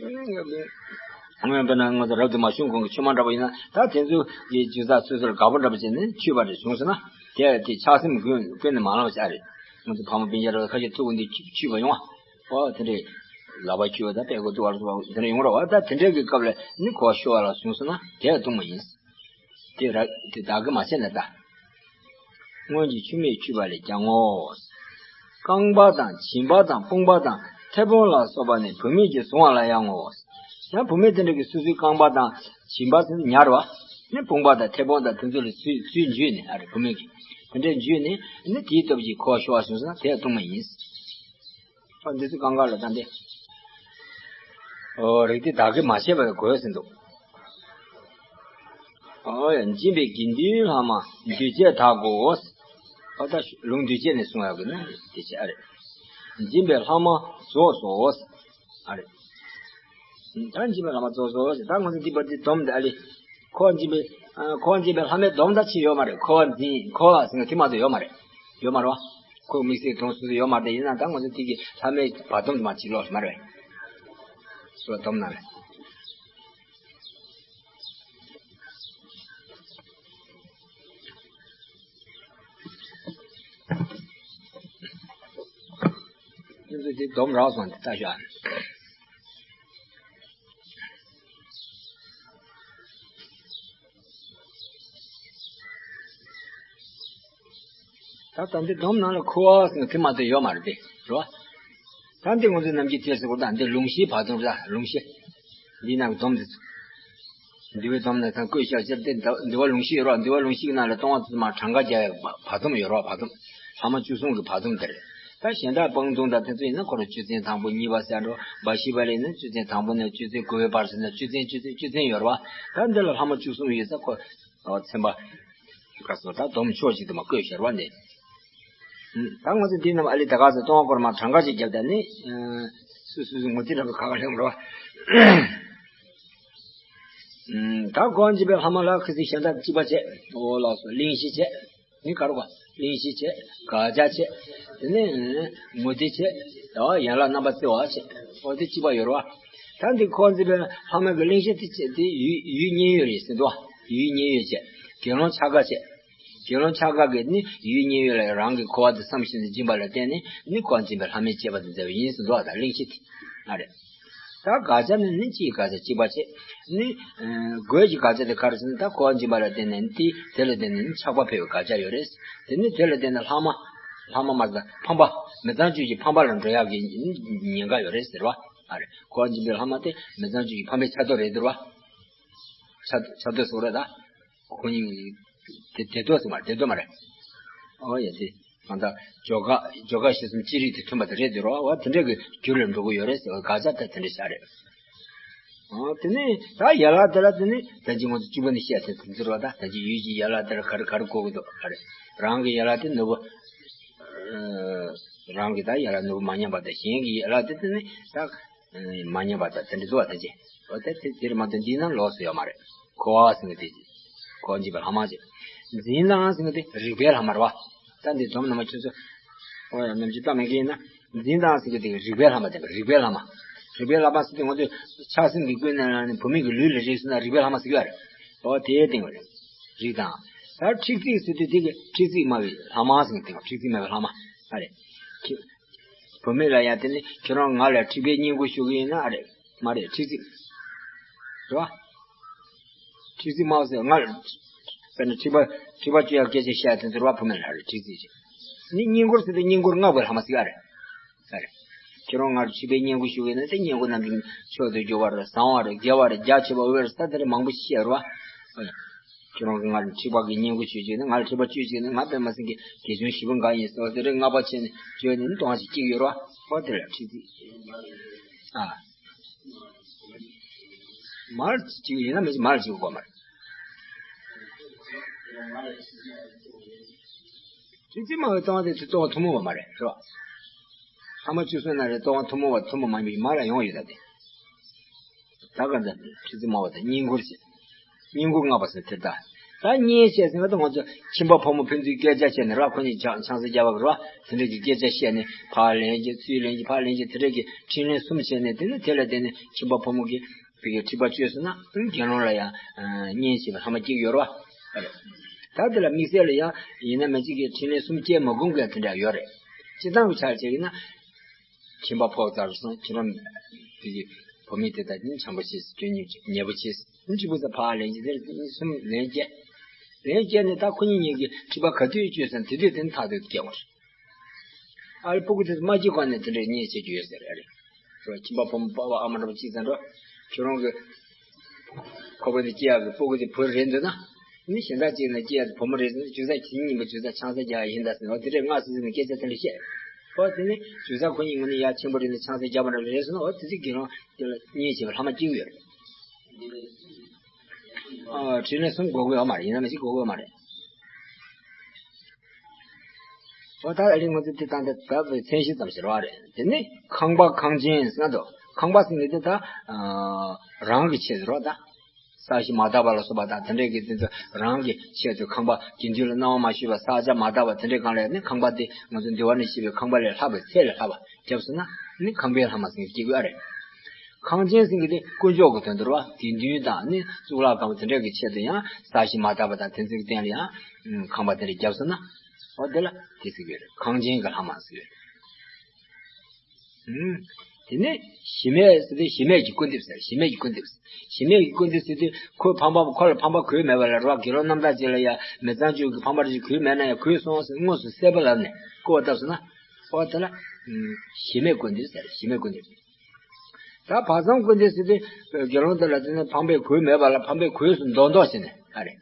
སྔོན་དཔེར་ན་ང་ཚོ་རབ་ཏུ་མ་བྱུང་གོང་གི་ཆུ་མིག་འདྲ་པོ་ཡིན་ན། ད་དེ་ཚོ་གི་རྒྱུ་ཚ་སོ་སོར་དགའ་པོ་འདྲ་པོ་བྱས་ནས་འཁྱུད་པ་རེ་བྱུང་སོང་ན། དེ་དེ་ཆགས་སེམས་ཀུན་ཀུན་ནས་མ་ལངས་བྱ་རེད། ང་ཚོ་ཕ་མ་སྤུན་ཀྱག་ར་ཁ་ཤས་ཐུག་འདི་འཁྱུད་པ་ཡོང་བ། ཨོ་དེ་འདྲས་ལག་པ་འཁྱུད་པ་དང་པད་ཀོ་བཏུག་པ་དེ་འདྲ་ཡོང་ར་བ། ད་དེ་འདྲས་ཀྱི་སྐབས་ལ་ནི་ཁོ་ཤོར་བ་ལ་བྱུང་སོང་ན་དེ་ལྟུང་མ་ཡིན། དེ་ར་དེ་བདག་གིས་མ་བྱས་ན་ད། སྔོན་གྱི་ཆུ་མིག་འཁྱུད་པ་ལས་ཀྱང་ངོ་། རྐང་པ་དང་བྱིན་པ་དང་དཔུང་པ་དང་མཐེ་བོང་ལ་སོགས་པ་ནི་བུད་མེད་ཀྱིས་བཟུང་བ་ལ་ཡང་ངོ་། ཡང་བུད་མེད་དེ་འདྲ་གིས་སོ་སོའི་རྐང་པ་དང་བྱིན་པ་ཟེར་ན་ཉར་བ། ནི་དཔུང་པ་དང་མཐེ་བོང་དང་དེ་ཚོ་ལ་ཚུར་ཚུར་འཇུས་ནས། ཨ་རེ། བུད་མེད་ཀྱིས་དེ་འདྲ་འཇུས་ནས་ནི་དེའི་སྟོབས་ཀྱིས་ཁོ་ཤོར་བ་བྱུང་སོང་ན་དེ་ལྟུང་མ་ཡིན། ཨ་འདི་ཚོ་གང་ག་ལ་ད་འདི། ཨོ་རིགས་དེ་བདག་གིས་མ་བྱས་པར་གོས་ཟིན་འདུག། ཨོ་ཡ། འཇིམ་པའི་དགེ་འདུན་ལྷག་མ་འདུས་བྱས་དག་གོ། ཨོ་ད་ལུང་འདུས་བྱས་ནས་གསུང་ཡག་གི་ན་དེ་བྱས། ཨ་རེ། འཇིམ་པའི་ལྷག་མ་རྫོགས་སོ། ཨ་རེ། ད་འཇིམ་པའི་ལྷག་མ་རྫོགས་སོ། ད་ང་ཚོ་འདི་པར་འདི་སྡོམ་འདི། ཨ་ལེ། ཁོ་འཇིམ་པའི་ཨ་ཁོ་འཇིམ་པའི་ལྷག་མའི་སྡོམ་ད་ཅི་ཡོད་མ་རེད། ཁོ་འཛིན་ཁོ་ཟེར་ན་དེ་མ་གཏོགས་ཡོད་མ་རེད། ཡོད་མ་རེད་བ། ཁོ་དམིགས་བསལ་དོན་སོ་སོ་ཡོད་མ་རེད། ཡིན་ན་ད་ང་ཚོ་དེ་གི་ལྷག་མའི་བར་སྡོམ་དུ་མ་ཅིག་ལོག་མ་རེད། སོ་སྡོམ་ན་རེད། ཁྱེད་ཚོ་དེ་སྡོམ་རག་སོང་དེ་ལྟ་ཤོག། ད་ད་འདི་སྡོམ་ནང་ལ་ཁུ་བ་ཟེར་ན་དེ་མ་གཏོགས་ཡོད་མ་རེད་དེ་རོ། ད་འདི་ང་ཚོའི་ནམ་རྒྱུན་དེ་ཟེར་གོ། ད་འདི་ལུང་གཞིའི་བར་སྡོམ་རེད། ལུང་གཞི། འདི་ནང་སྡོམ་འདི་ཚོ། འདུལ་བའི་སྡོམ་ནང་ཚང་བཀོད་བཞག་ཕྱིར་དེ་འདུལ་བ་ལུང་གཞི་ཡོད་རོགས། འདུལ་བ་ལུང་གཞི་གི་ནང་ལ་ལྟུང་བ་དེ་ཚོ་མར་གྲངས་ཀ་རྒྱག་ཡག་བར་སྡོམ་ཡོད་རོགས། བར་སྡོམ། ལྷག་མ་བཅུ་གསུམ་གྱི་བར་སྡོམ་དེ་རེད། ད་གཞན་དག་སྤང་ལྟུང་དང་དེ་ཚོ་ཡིན་ན་ཁོ་རང་བཅུ་ཚན་དང་པོ་གཉིས་པ་ཟེར་འགྲོ། འབའ་ཞིག་པ་ལ་ཡིན་ན་བཅུ་ཚན་དང་པོ་ནས་བཅུ་ཚན་དགུ་པའི་བར་ཟེར་ན་བཅུ་ཚན་བཅུ་ཚན་བཅུ་ཚན་ཡོད་རེད་བ། ད་འདི་ལ་ལྷག་མ་བཅུ་གསུམ་ཡོད་ས་ཁོ། ཨོ་ཚན་པ། ག་སོ་ད་སྡོམ་ཕྱོགས་གཅིག་ཏུ་མ་བཀོད་ཤར་བ་ནས། ད་ང་ཚོ་འདི་རྣམས་ཨ་ལི་ད་ག་ཚོད་གཏོང་བ་སྐོར་མ་གྲངས་ཀ་ཅིག་བརྒྱབ་ད་ནི། སུ་སུ་སུ་ངོ་ཚ་འདྲ་པོ་ཁ་ཁ་ལེན་རོགས། ད་གོང་འཇིག་པའི་ལྷག་མ་ལ་ཁི་སི་གཞན་དག་གཅིག་པ་བྱས། ཨོ་ལགས་སོ། གླེང་གཞི་བྱས། ནི་ག་རེ་གོ། གླེང་གཞི་བྱས། དགག་བྱ་བྱས། དེ་ནས་ངོ་ཚ་བྱས། ད་ཡན་ལག་རྣམ་པ་བརྩི་བ་བྱས། ཨོ་དེ་གཅིག་པ་ཡོད་རེད་བ། ད་འདི་གོང་འཇིག་པའི་ལྷག་མ་གི་གླེང་གཞི་དེ་བྱས་དེ་ཡུལ་ཡུལ་མཉན་ཡོད་རེད་ཟེར་འདུག་བ། ཡུལ་མཉན་ཡོད་བྱས། དགེ་སློང་འཆར་ཀ་བྱས། དགེ་སློང་འཆར་ཀ་གིས་ནི་ཡུལ་མཉན་ཡོད་ལ་རང་གི་འཁོར་བ་དེ་བསམ་བཞིན་དུ་སྦྱིན་པ་ལ་བརྟེན་ནས་ནི་གོང་འཇིག་པའི་ལྷག་མས་བཅས་པ་དེ་མཛད་པ་ཡིན་ཟེར་འདུག་བ། ད་གླེང་གཞི་དེ་ཨ་རེད། ད་དགག་བྱ་ནི་ནི་སྤྱིའི་དགག་བྱ་གཅིག་པ་བྱས། ནི། ཨ། སྒོས་ཀྱི་དགག་བྱ་དེ་ག་རེ་ཟེར་ན། ད་འཁོར་བ་འབྱིན་པ་ལ་བརྟེན་ནས་ནི་དེ་དེ་ལ་བརྟེན་ནས་ནི་ཆགས་པ་འཕེལ་བའི་དགག་བྱ་ཡོད་རེད། དེ་ནི་དེ་ལ་བརྟེན་ནས་ལྷག་མ། ལྷག་མ་མ་ཟད་ཕམ་པ། མི་ཚངས་སྤྱོད་ཀྱི་ཕམ་པ་ལ་འགྲོ་ཡག་གི་ཉེན་ཁ་ཡོད་རེད་ཟེར་བ། ཨ་རེད། འཁོར་བ་འབྱིན་པའི་ལྷག་མ་དེ་མི་ཚངས་སྤྱོད་ཀྱི་ཕམ་པའི་ཆ་རྡོ་རེད་ཟེར་བ། ཆ་ཆ་རྡོ་ཟེར་བ་རེད་ད། ཁོ་གཉིས་དེ་དེ་རྡོ་ཟེར་མ་རེད། དེ་རྡོ་མ་རེད། ཨོ་ཡ་དེ། གང་ལྟར་སྦྱོར་དགག་སྦྱོར་དགག་ཤེས་གསུམ་ཅི་རིགས་དེ་མཐུན་པ་དེ་རེད་དེ་རོ། འོ་དེ་འདྲ་གི་རྒྱུ་ལ་འགྲོ་གི་ཡོད་རེད་ཟེར་བ། དགག་བྱ་ད་དེ་འདྲ་བཞག་རེད། ཨོ་དེ་ནས་ད་ཡན་ལག་དེ་ལ་དེ་ནས་ད་ཅི་ང་ཚོ་བཅུ་པ་ནས་བཤད་ཚེ་དེ་ཚོ་རོ། ད་ད་ཅི་ཡུལ་གྱི་ཡན་ལག་དེ་ལ་ག་རེ་ག་རེ་གོ་གི་འདུག་ག་རེ། རང་གི་ཡན་ལག་དེ་ནོར་བུ། ཨ། རང་གི་ད་ཡན་ལག་ནོར་བུ་མ་ཉམས་པ་དང་། གཞན་གྱི་ཡན་ལག་དེ་དེ་ནས་ད་མ་ཉམས་པ་དང་དེ་འདྲ་འདུག་བ། ད་ཅི། འོ་ད་དེ་དེར་མ་གཏོགས་འདི་ན་ལོགས་སུ་ཡོད་མ་རེད། འཁོར་བ་ཟེར་མཁན་དེ་འཁོར་བ་འབྱིན་པའི་ལྷག་མ་བྱས། འཛིན་སྟངས་ཟེར་མཁན་དེ་རིགས་པའི་ལྷག་མ་རེད་བ། ད་འདི་སྡོམ་རྣམ་པ་ཆུ་ཚོད། ཨོ་ཡ་ནམ་རྒྱུན་ལྟ་མེད་མཁན་ཡིན་ན། འཛིན་སྟངས་ཟེར་མཁན་དེ་རིགས་པའི་ལྷག་མ་དེ་རེད། རིགས་པའི་ལྷག་མ། རིགས་པའི་ལྷག་མ་ཟེར་དུས་ང་ཚོས་ཆགས་སེམས་ཀྱིས་ཀུན་ནས་བསླངས་ནས་བུད་མེད་ཀྱི་ལུས་ལ་རེག་སོང་ན་རིགས་པའི་ལྷག་མ་ཟེར་གྱི་ཡོད་རེད། ཨོ་དེའི་སྟེང་རེད། རིགས་དང་། ད་འཁྲིག་ཚིག་ཟེར་དུས་དེ་གི་འཁྲིག་ཚིག་སྨྲ་བའི་ལྷག་མ་ཟེར་མཁན་དེ་འཁྲིག་ཚིག་སྨྲ་བའི་ལྷག་མ། ཨ་རེད། བུད་མེད་ལ་ཡང་དེ་ནི་ཁྱེད་རང་ང་ལ་འཁྲིག་པའི་བསྙེན་བཀུར་ཞུ་གི་ཡིན་ན། ཨ་རེད། མ་རེད། འཁྲིག་ཚིག་རེད་བ། འཁྲིག་ཚིག་སྨྲ་བ་ཟེར། ང་ལ་དཔེར་ན་འཁྲིག་པ་འཁྲིག་པ་སྤྱོད་ཡག་སྐད་ཆ་བཤད་དེ་ཚོར་བ་བུད་མེད་ལ་རེད། འཁྲིག་ཚིག་ཅིག་ནི་བསྙེན་བཀུར་ཟེར་དུས་བསྙེན་བཀུར་བསྔགས་པའི་ལྷག་མ་ཟེར་གྱི་ཨ་རེད། ཨ་རེད། ཁྱེད་རང་ང་ལ་འཁྲིག་པའི་བསྙེན་བཀུར་ཞུ་གི་ཡིན་ན། དེ་བསྙེན་བཀུར་རྣམས་ཀྱི་མཆོག་ཏུ་གྱུར་པ་རེད། བཟང་བ་རེད། དགེ་བ་རེད། རྒྱ་ཆེ་བ་འོད་རེད། ད་དེ་འདྲ་མང་པོ་བཤད་རེད་བ། ཁྱེད་རང་གིས་ང་ལ་འཁྲིག་པ་གི་བསྙེན་བཀུར་ཞུས་བྱས་ན། ང་ལ་འཁྲིག་པ་སྤྱོད་བྱས་ན། ང་དཔེ་མ་སྲིད་ཀྱི་དགེ་སྦྱོང་ཞེ་པོ་འགའ་ཡིན་ཟེར་བ་དེ་འདྲ་བསྔགས་པ་བྱས་ནས་བརྗོད་ནས་གཏོང་བ་ཞིག་སྐྱེ་གི་ཡོད་རེད་བ། ཨོ་དེ་ལ་འཁྲིག་ཚིག་ཨ། མར་གཅིག་ཡིན་ན་མི་གཅིག་མར་གཅིག་དགོས་མ་རེད། འཁྲིག་ཚིག་སྨྲ་བའི་ལྟ་བ་དེ་ཚོ་ལྟ་བ་ཐུན་མོང་བ་མ་རེད། རེད་བ། ལྷག་མ་བཅུ་གསུམ་ན་རེ་ལྟ་བ་ཐུན་མོང་བ་ཐུན་མོང་མ་ཡིན་པའི་མ་ལ་ཡོང་ཡོད་ད་དེ། ད་ག་འདྲ་འཁྲིག་ཚིག་སྨྲ་བ་དང་བསྙེན་བཀུར་བྱེད། བསྙེན་བཀུར་བསྔགས་པ་ཟེར་དེ་ལྟ། ད་བསྙེན་བྱས་ཟེར་ན་ད་ང་ཚོ་ཁྱིམ་པ་ཕོ་མོ་ཕན་ཚུན་སྐད་ཆ་བཤད་ནས་ར། ཁོ་གཉིས་ཆང་ཆང་ས་རྒྱབ་པ་ར། དེ་འདྲ་གི་སྐད་ཆ་བཤད་ནས་ཕར་ལན་རྒྱག་ཚུར་ལན་རྒྱག་ཕར་ལན་རྒྱག་དེ་འདྲ་གི་འཕྲིན་ལན་གསུམ་བྱས་ནས། དེ་ནི་དེ་ལ་བརྟེན་ནས་ཁྱིམ་པ་ཕོ་མོ་གི་དེ་གི་འཁྲིག་པ་བཅོས་སོང་ན། དགེ་སློང་ལ་ཡང་བསྙེན་བྱས་པའི་ལྷག་མ་སྐྱེ་གི་ཡོད་རེད་བ། ད་དེ་ལ་དམིགས་བསལ་ལ་ཡང་ཡིན་ན་མི་གཅིག་གིས་འཕྲིན་ལན་གསུམ་བཅད་མ་དགོས་མཁན་དེ་འདྲ་ཡོད་རེད། སྤྱིར་བཏང་གི་ཆ་བྱས་ཡིན་ན། ཁྱིམ་པ་ཕོ་བཙའ་སོང་། ཁྱེད་རང་དེ་གི་བུད་མེད་དེ་དག་ནི་འཆམ་པོ་བྱས། སྐྱོན་ཉེས་ཉེས་པོ་བྱས། འཁྲིག་པ་ཟེར་ཕར་ལན་གཅིག་དེར་གསུམ་ལན་བརྒྱད། ལན་བརྒྱད་ནས་ད་ཁོ་གཉིས་གཉིས་ཀྱི་འཁྲིག་པ་ག་དུས་བཅོས་སོང་། དེ་དུས་དེ་ནི་ཐག་དུས་སྐྱེ་བ་རེད། ཨ་ལེ། སྤུ་གུ་དེ་ཚོ་མ་སྐྱེས་གོང་ནས་དེ་འདྲའི་བསྙེན་བྱེད་རྒྱུ་ཡོད་ཟེར་རེད། རེད། ཁྱིམ་པ་ཕོ་མོ་པ་ཕ་ཨ་མ་འདྲ་པོ་གཅིག་ཙམ་འགྲོ། ཁྱོད་རང་གི་ཁོ་པ་དེ་སྐྱེ་ཡག་གི་སྤུ་གུ་དེ་བུ་རེད་འདུག་ན། ནི་གཞན་དག་ཅིག་ནས་སྐྱེ་ཡག་གི་བུ་མོ་རེད་ཟེར་ན། ཇུ་ས་ཁྱེད་གཉིས་པོ་ཇུ་ས་ཆང་ས་རྒྱག་ཡག་ཡིན་ད་ཟེར་ནས། འོ་དེ་འདྲའི་སྔ་སེ་སེ་ནས་སྐད་ཆ་དེ་འདྲ་བཤད། འོ་དེ་ནས་ཇུ་ས་ཁོ་གཉིས་ངོ་ནས་ཡར་ཆེན་པོ་རེད་ནས་ཆང་ས་རྒྱག་པ་འདྲ་རེད་ཟེར་ན། འོ་དེ་ཚོ་དགེ་སློང་དེ་ལ་བསྙེན་བྱེད་པའི་ལྷག་མ་སྐྱེ་གི་ཡོད་རེད། ཨ། འཕྲིན་ལན་གསུམ་དགོས་ཀྱི་ཡོད་མ་རེད། ཡིན་ན་མི་ཞིག་དགོས་ཀྱི་ཡོད་མ་རེད། འོ་ད་ཨ་རི་ང་ཚོ་དེ་ད་ལྟ་ད་མཚན་གཞི་ཙམ་ཞིག་རེད་བ། རེད། དེ་ནི་ཁང་པ་ཁང་ཆེན་ཟེར་ན་འདུག་ཁང་པ་ཟེར་མཁན་དེ་ད། ཨ། རང་གི་ཆེད་དུ་རེད་བ། ད་ས་གཞི་མ་དག་པ་ལ་སོགས་པ་དང་དེ་འདྲའི་གི་དེ་ཚོ་རང་གི་ཆེད་དུ་ཁང་པ། དགེ་འདུན་ལ་གནང་བ་མ་ཞུས་པ་ས་ཆ་མ་དག་པ་དེ་འདྲའི་སྒང་ལ་ནི་ཁང་པ་དེ་ང་ཚོ་འདུལ་བ་ནས་བཤད་པའི་ཁང་པ་ལས་ལྷག་པའི་ཚད་ལས་ལྷག་པ་བརྒྱབ་སོང་ན་ནི་ཁང་པའི་ལྷག་མ་ཟེར་མཁན་སྐྱེ་དགོས་ཨ་རེད། ཁང་ཆེན་ཟེར་མཁན་དེ་དཀོན་མཆོག་གི་དོན་དུ་རེད་བ། དགེ་འདུན་དང་ནི་གཙུག་ལག་ཁང་པ་དེ་འདྲ་གི་ཆེད་དུ་ཡང་ས་གཞི་མ་དག་པ་དང་དེ་ཚོའི་སྟེང་ལ་ཡང་ཁང་པ་དེ་འདྲ་བརྒྱབ་སོང་ན། འོ་དེ་ལ་དེ་ཟེར་གྱི་རེད། ཁང་ཆེན་གྱི་ལྷག་མ་ཟེར་གྱི་རེད། ཨུམ། དེ་ནས་གཞི་མེད་ཟེར་དུས་གཞི་མེད་ཀྱི་སྐུར་འདེབས་ཟེར། གཞི་མེད་ཀྱི་སྐུར་འདེབས། གཞི་མེད་ཀྱི་སྐུར་འདེབས་ཟེར་དུས་ཁོའི་ཕམ་པ་ཁོ་ལ་ཕམ་པ་གོས་མེད་པ་ལ་རེད་བ། དགེ་སློང་རྣམ་དག་ཅིག་ལ་ཡང་མི་ཚངས་སྤྱོད་ཀྱི་ཕམ་པ་རེ་ཞིག་གོས་མེད་ན་ཡང་གོས་སོང་ཟེར་དངོས་སུ་གསལ་པོ་ལབ་ནས་སྐུར་བ་བཏབ་སོང་ན། འོ་དེ་ལ་ཨུམ། གཞི་མེད་སྐུར་འདེབས་ཟེར། གཞི་མེད་སྐུར་འདེབས། ད་བར་མཚམས་སྐུར་འདེབས་ཟེར་དུས་དགེ་སློང་དེ་ལ་དེ་ནི་ཕམ་པས་གོས་མེད་པ་ལ་ཕམ་པས་གོས་སུ་མདོག་མདོག་བྱས་ནས་ཨ་རེད།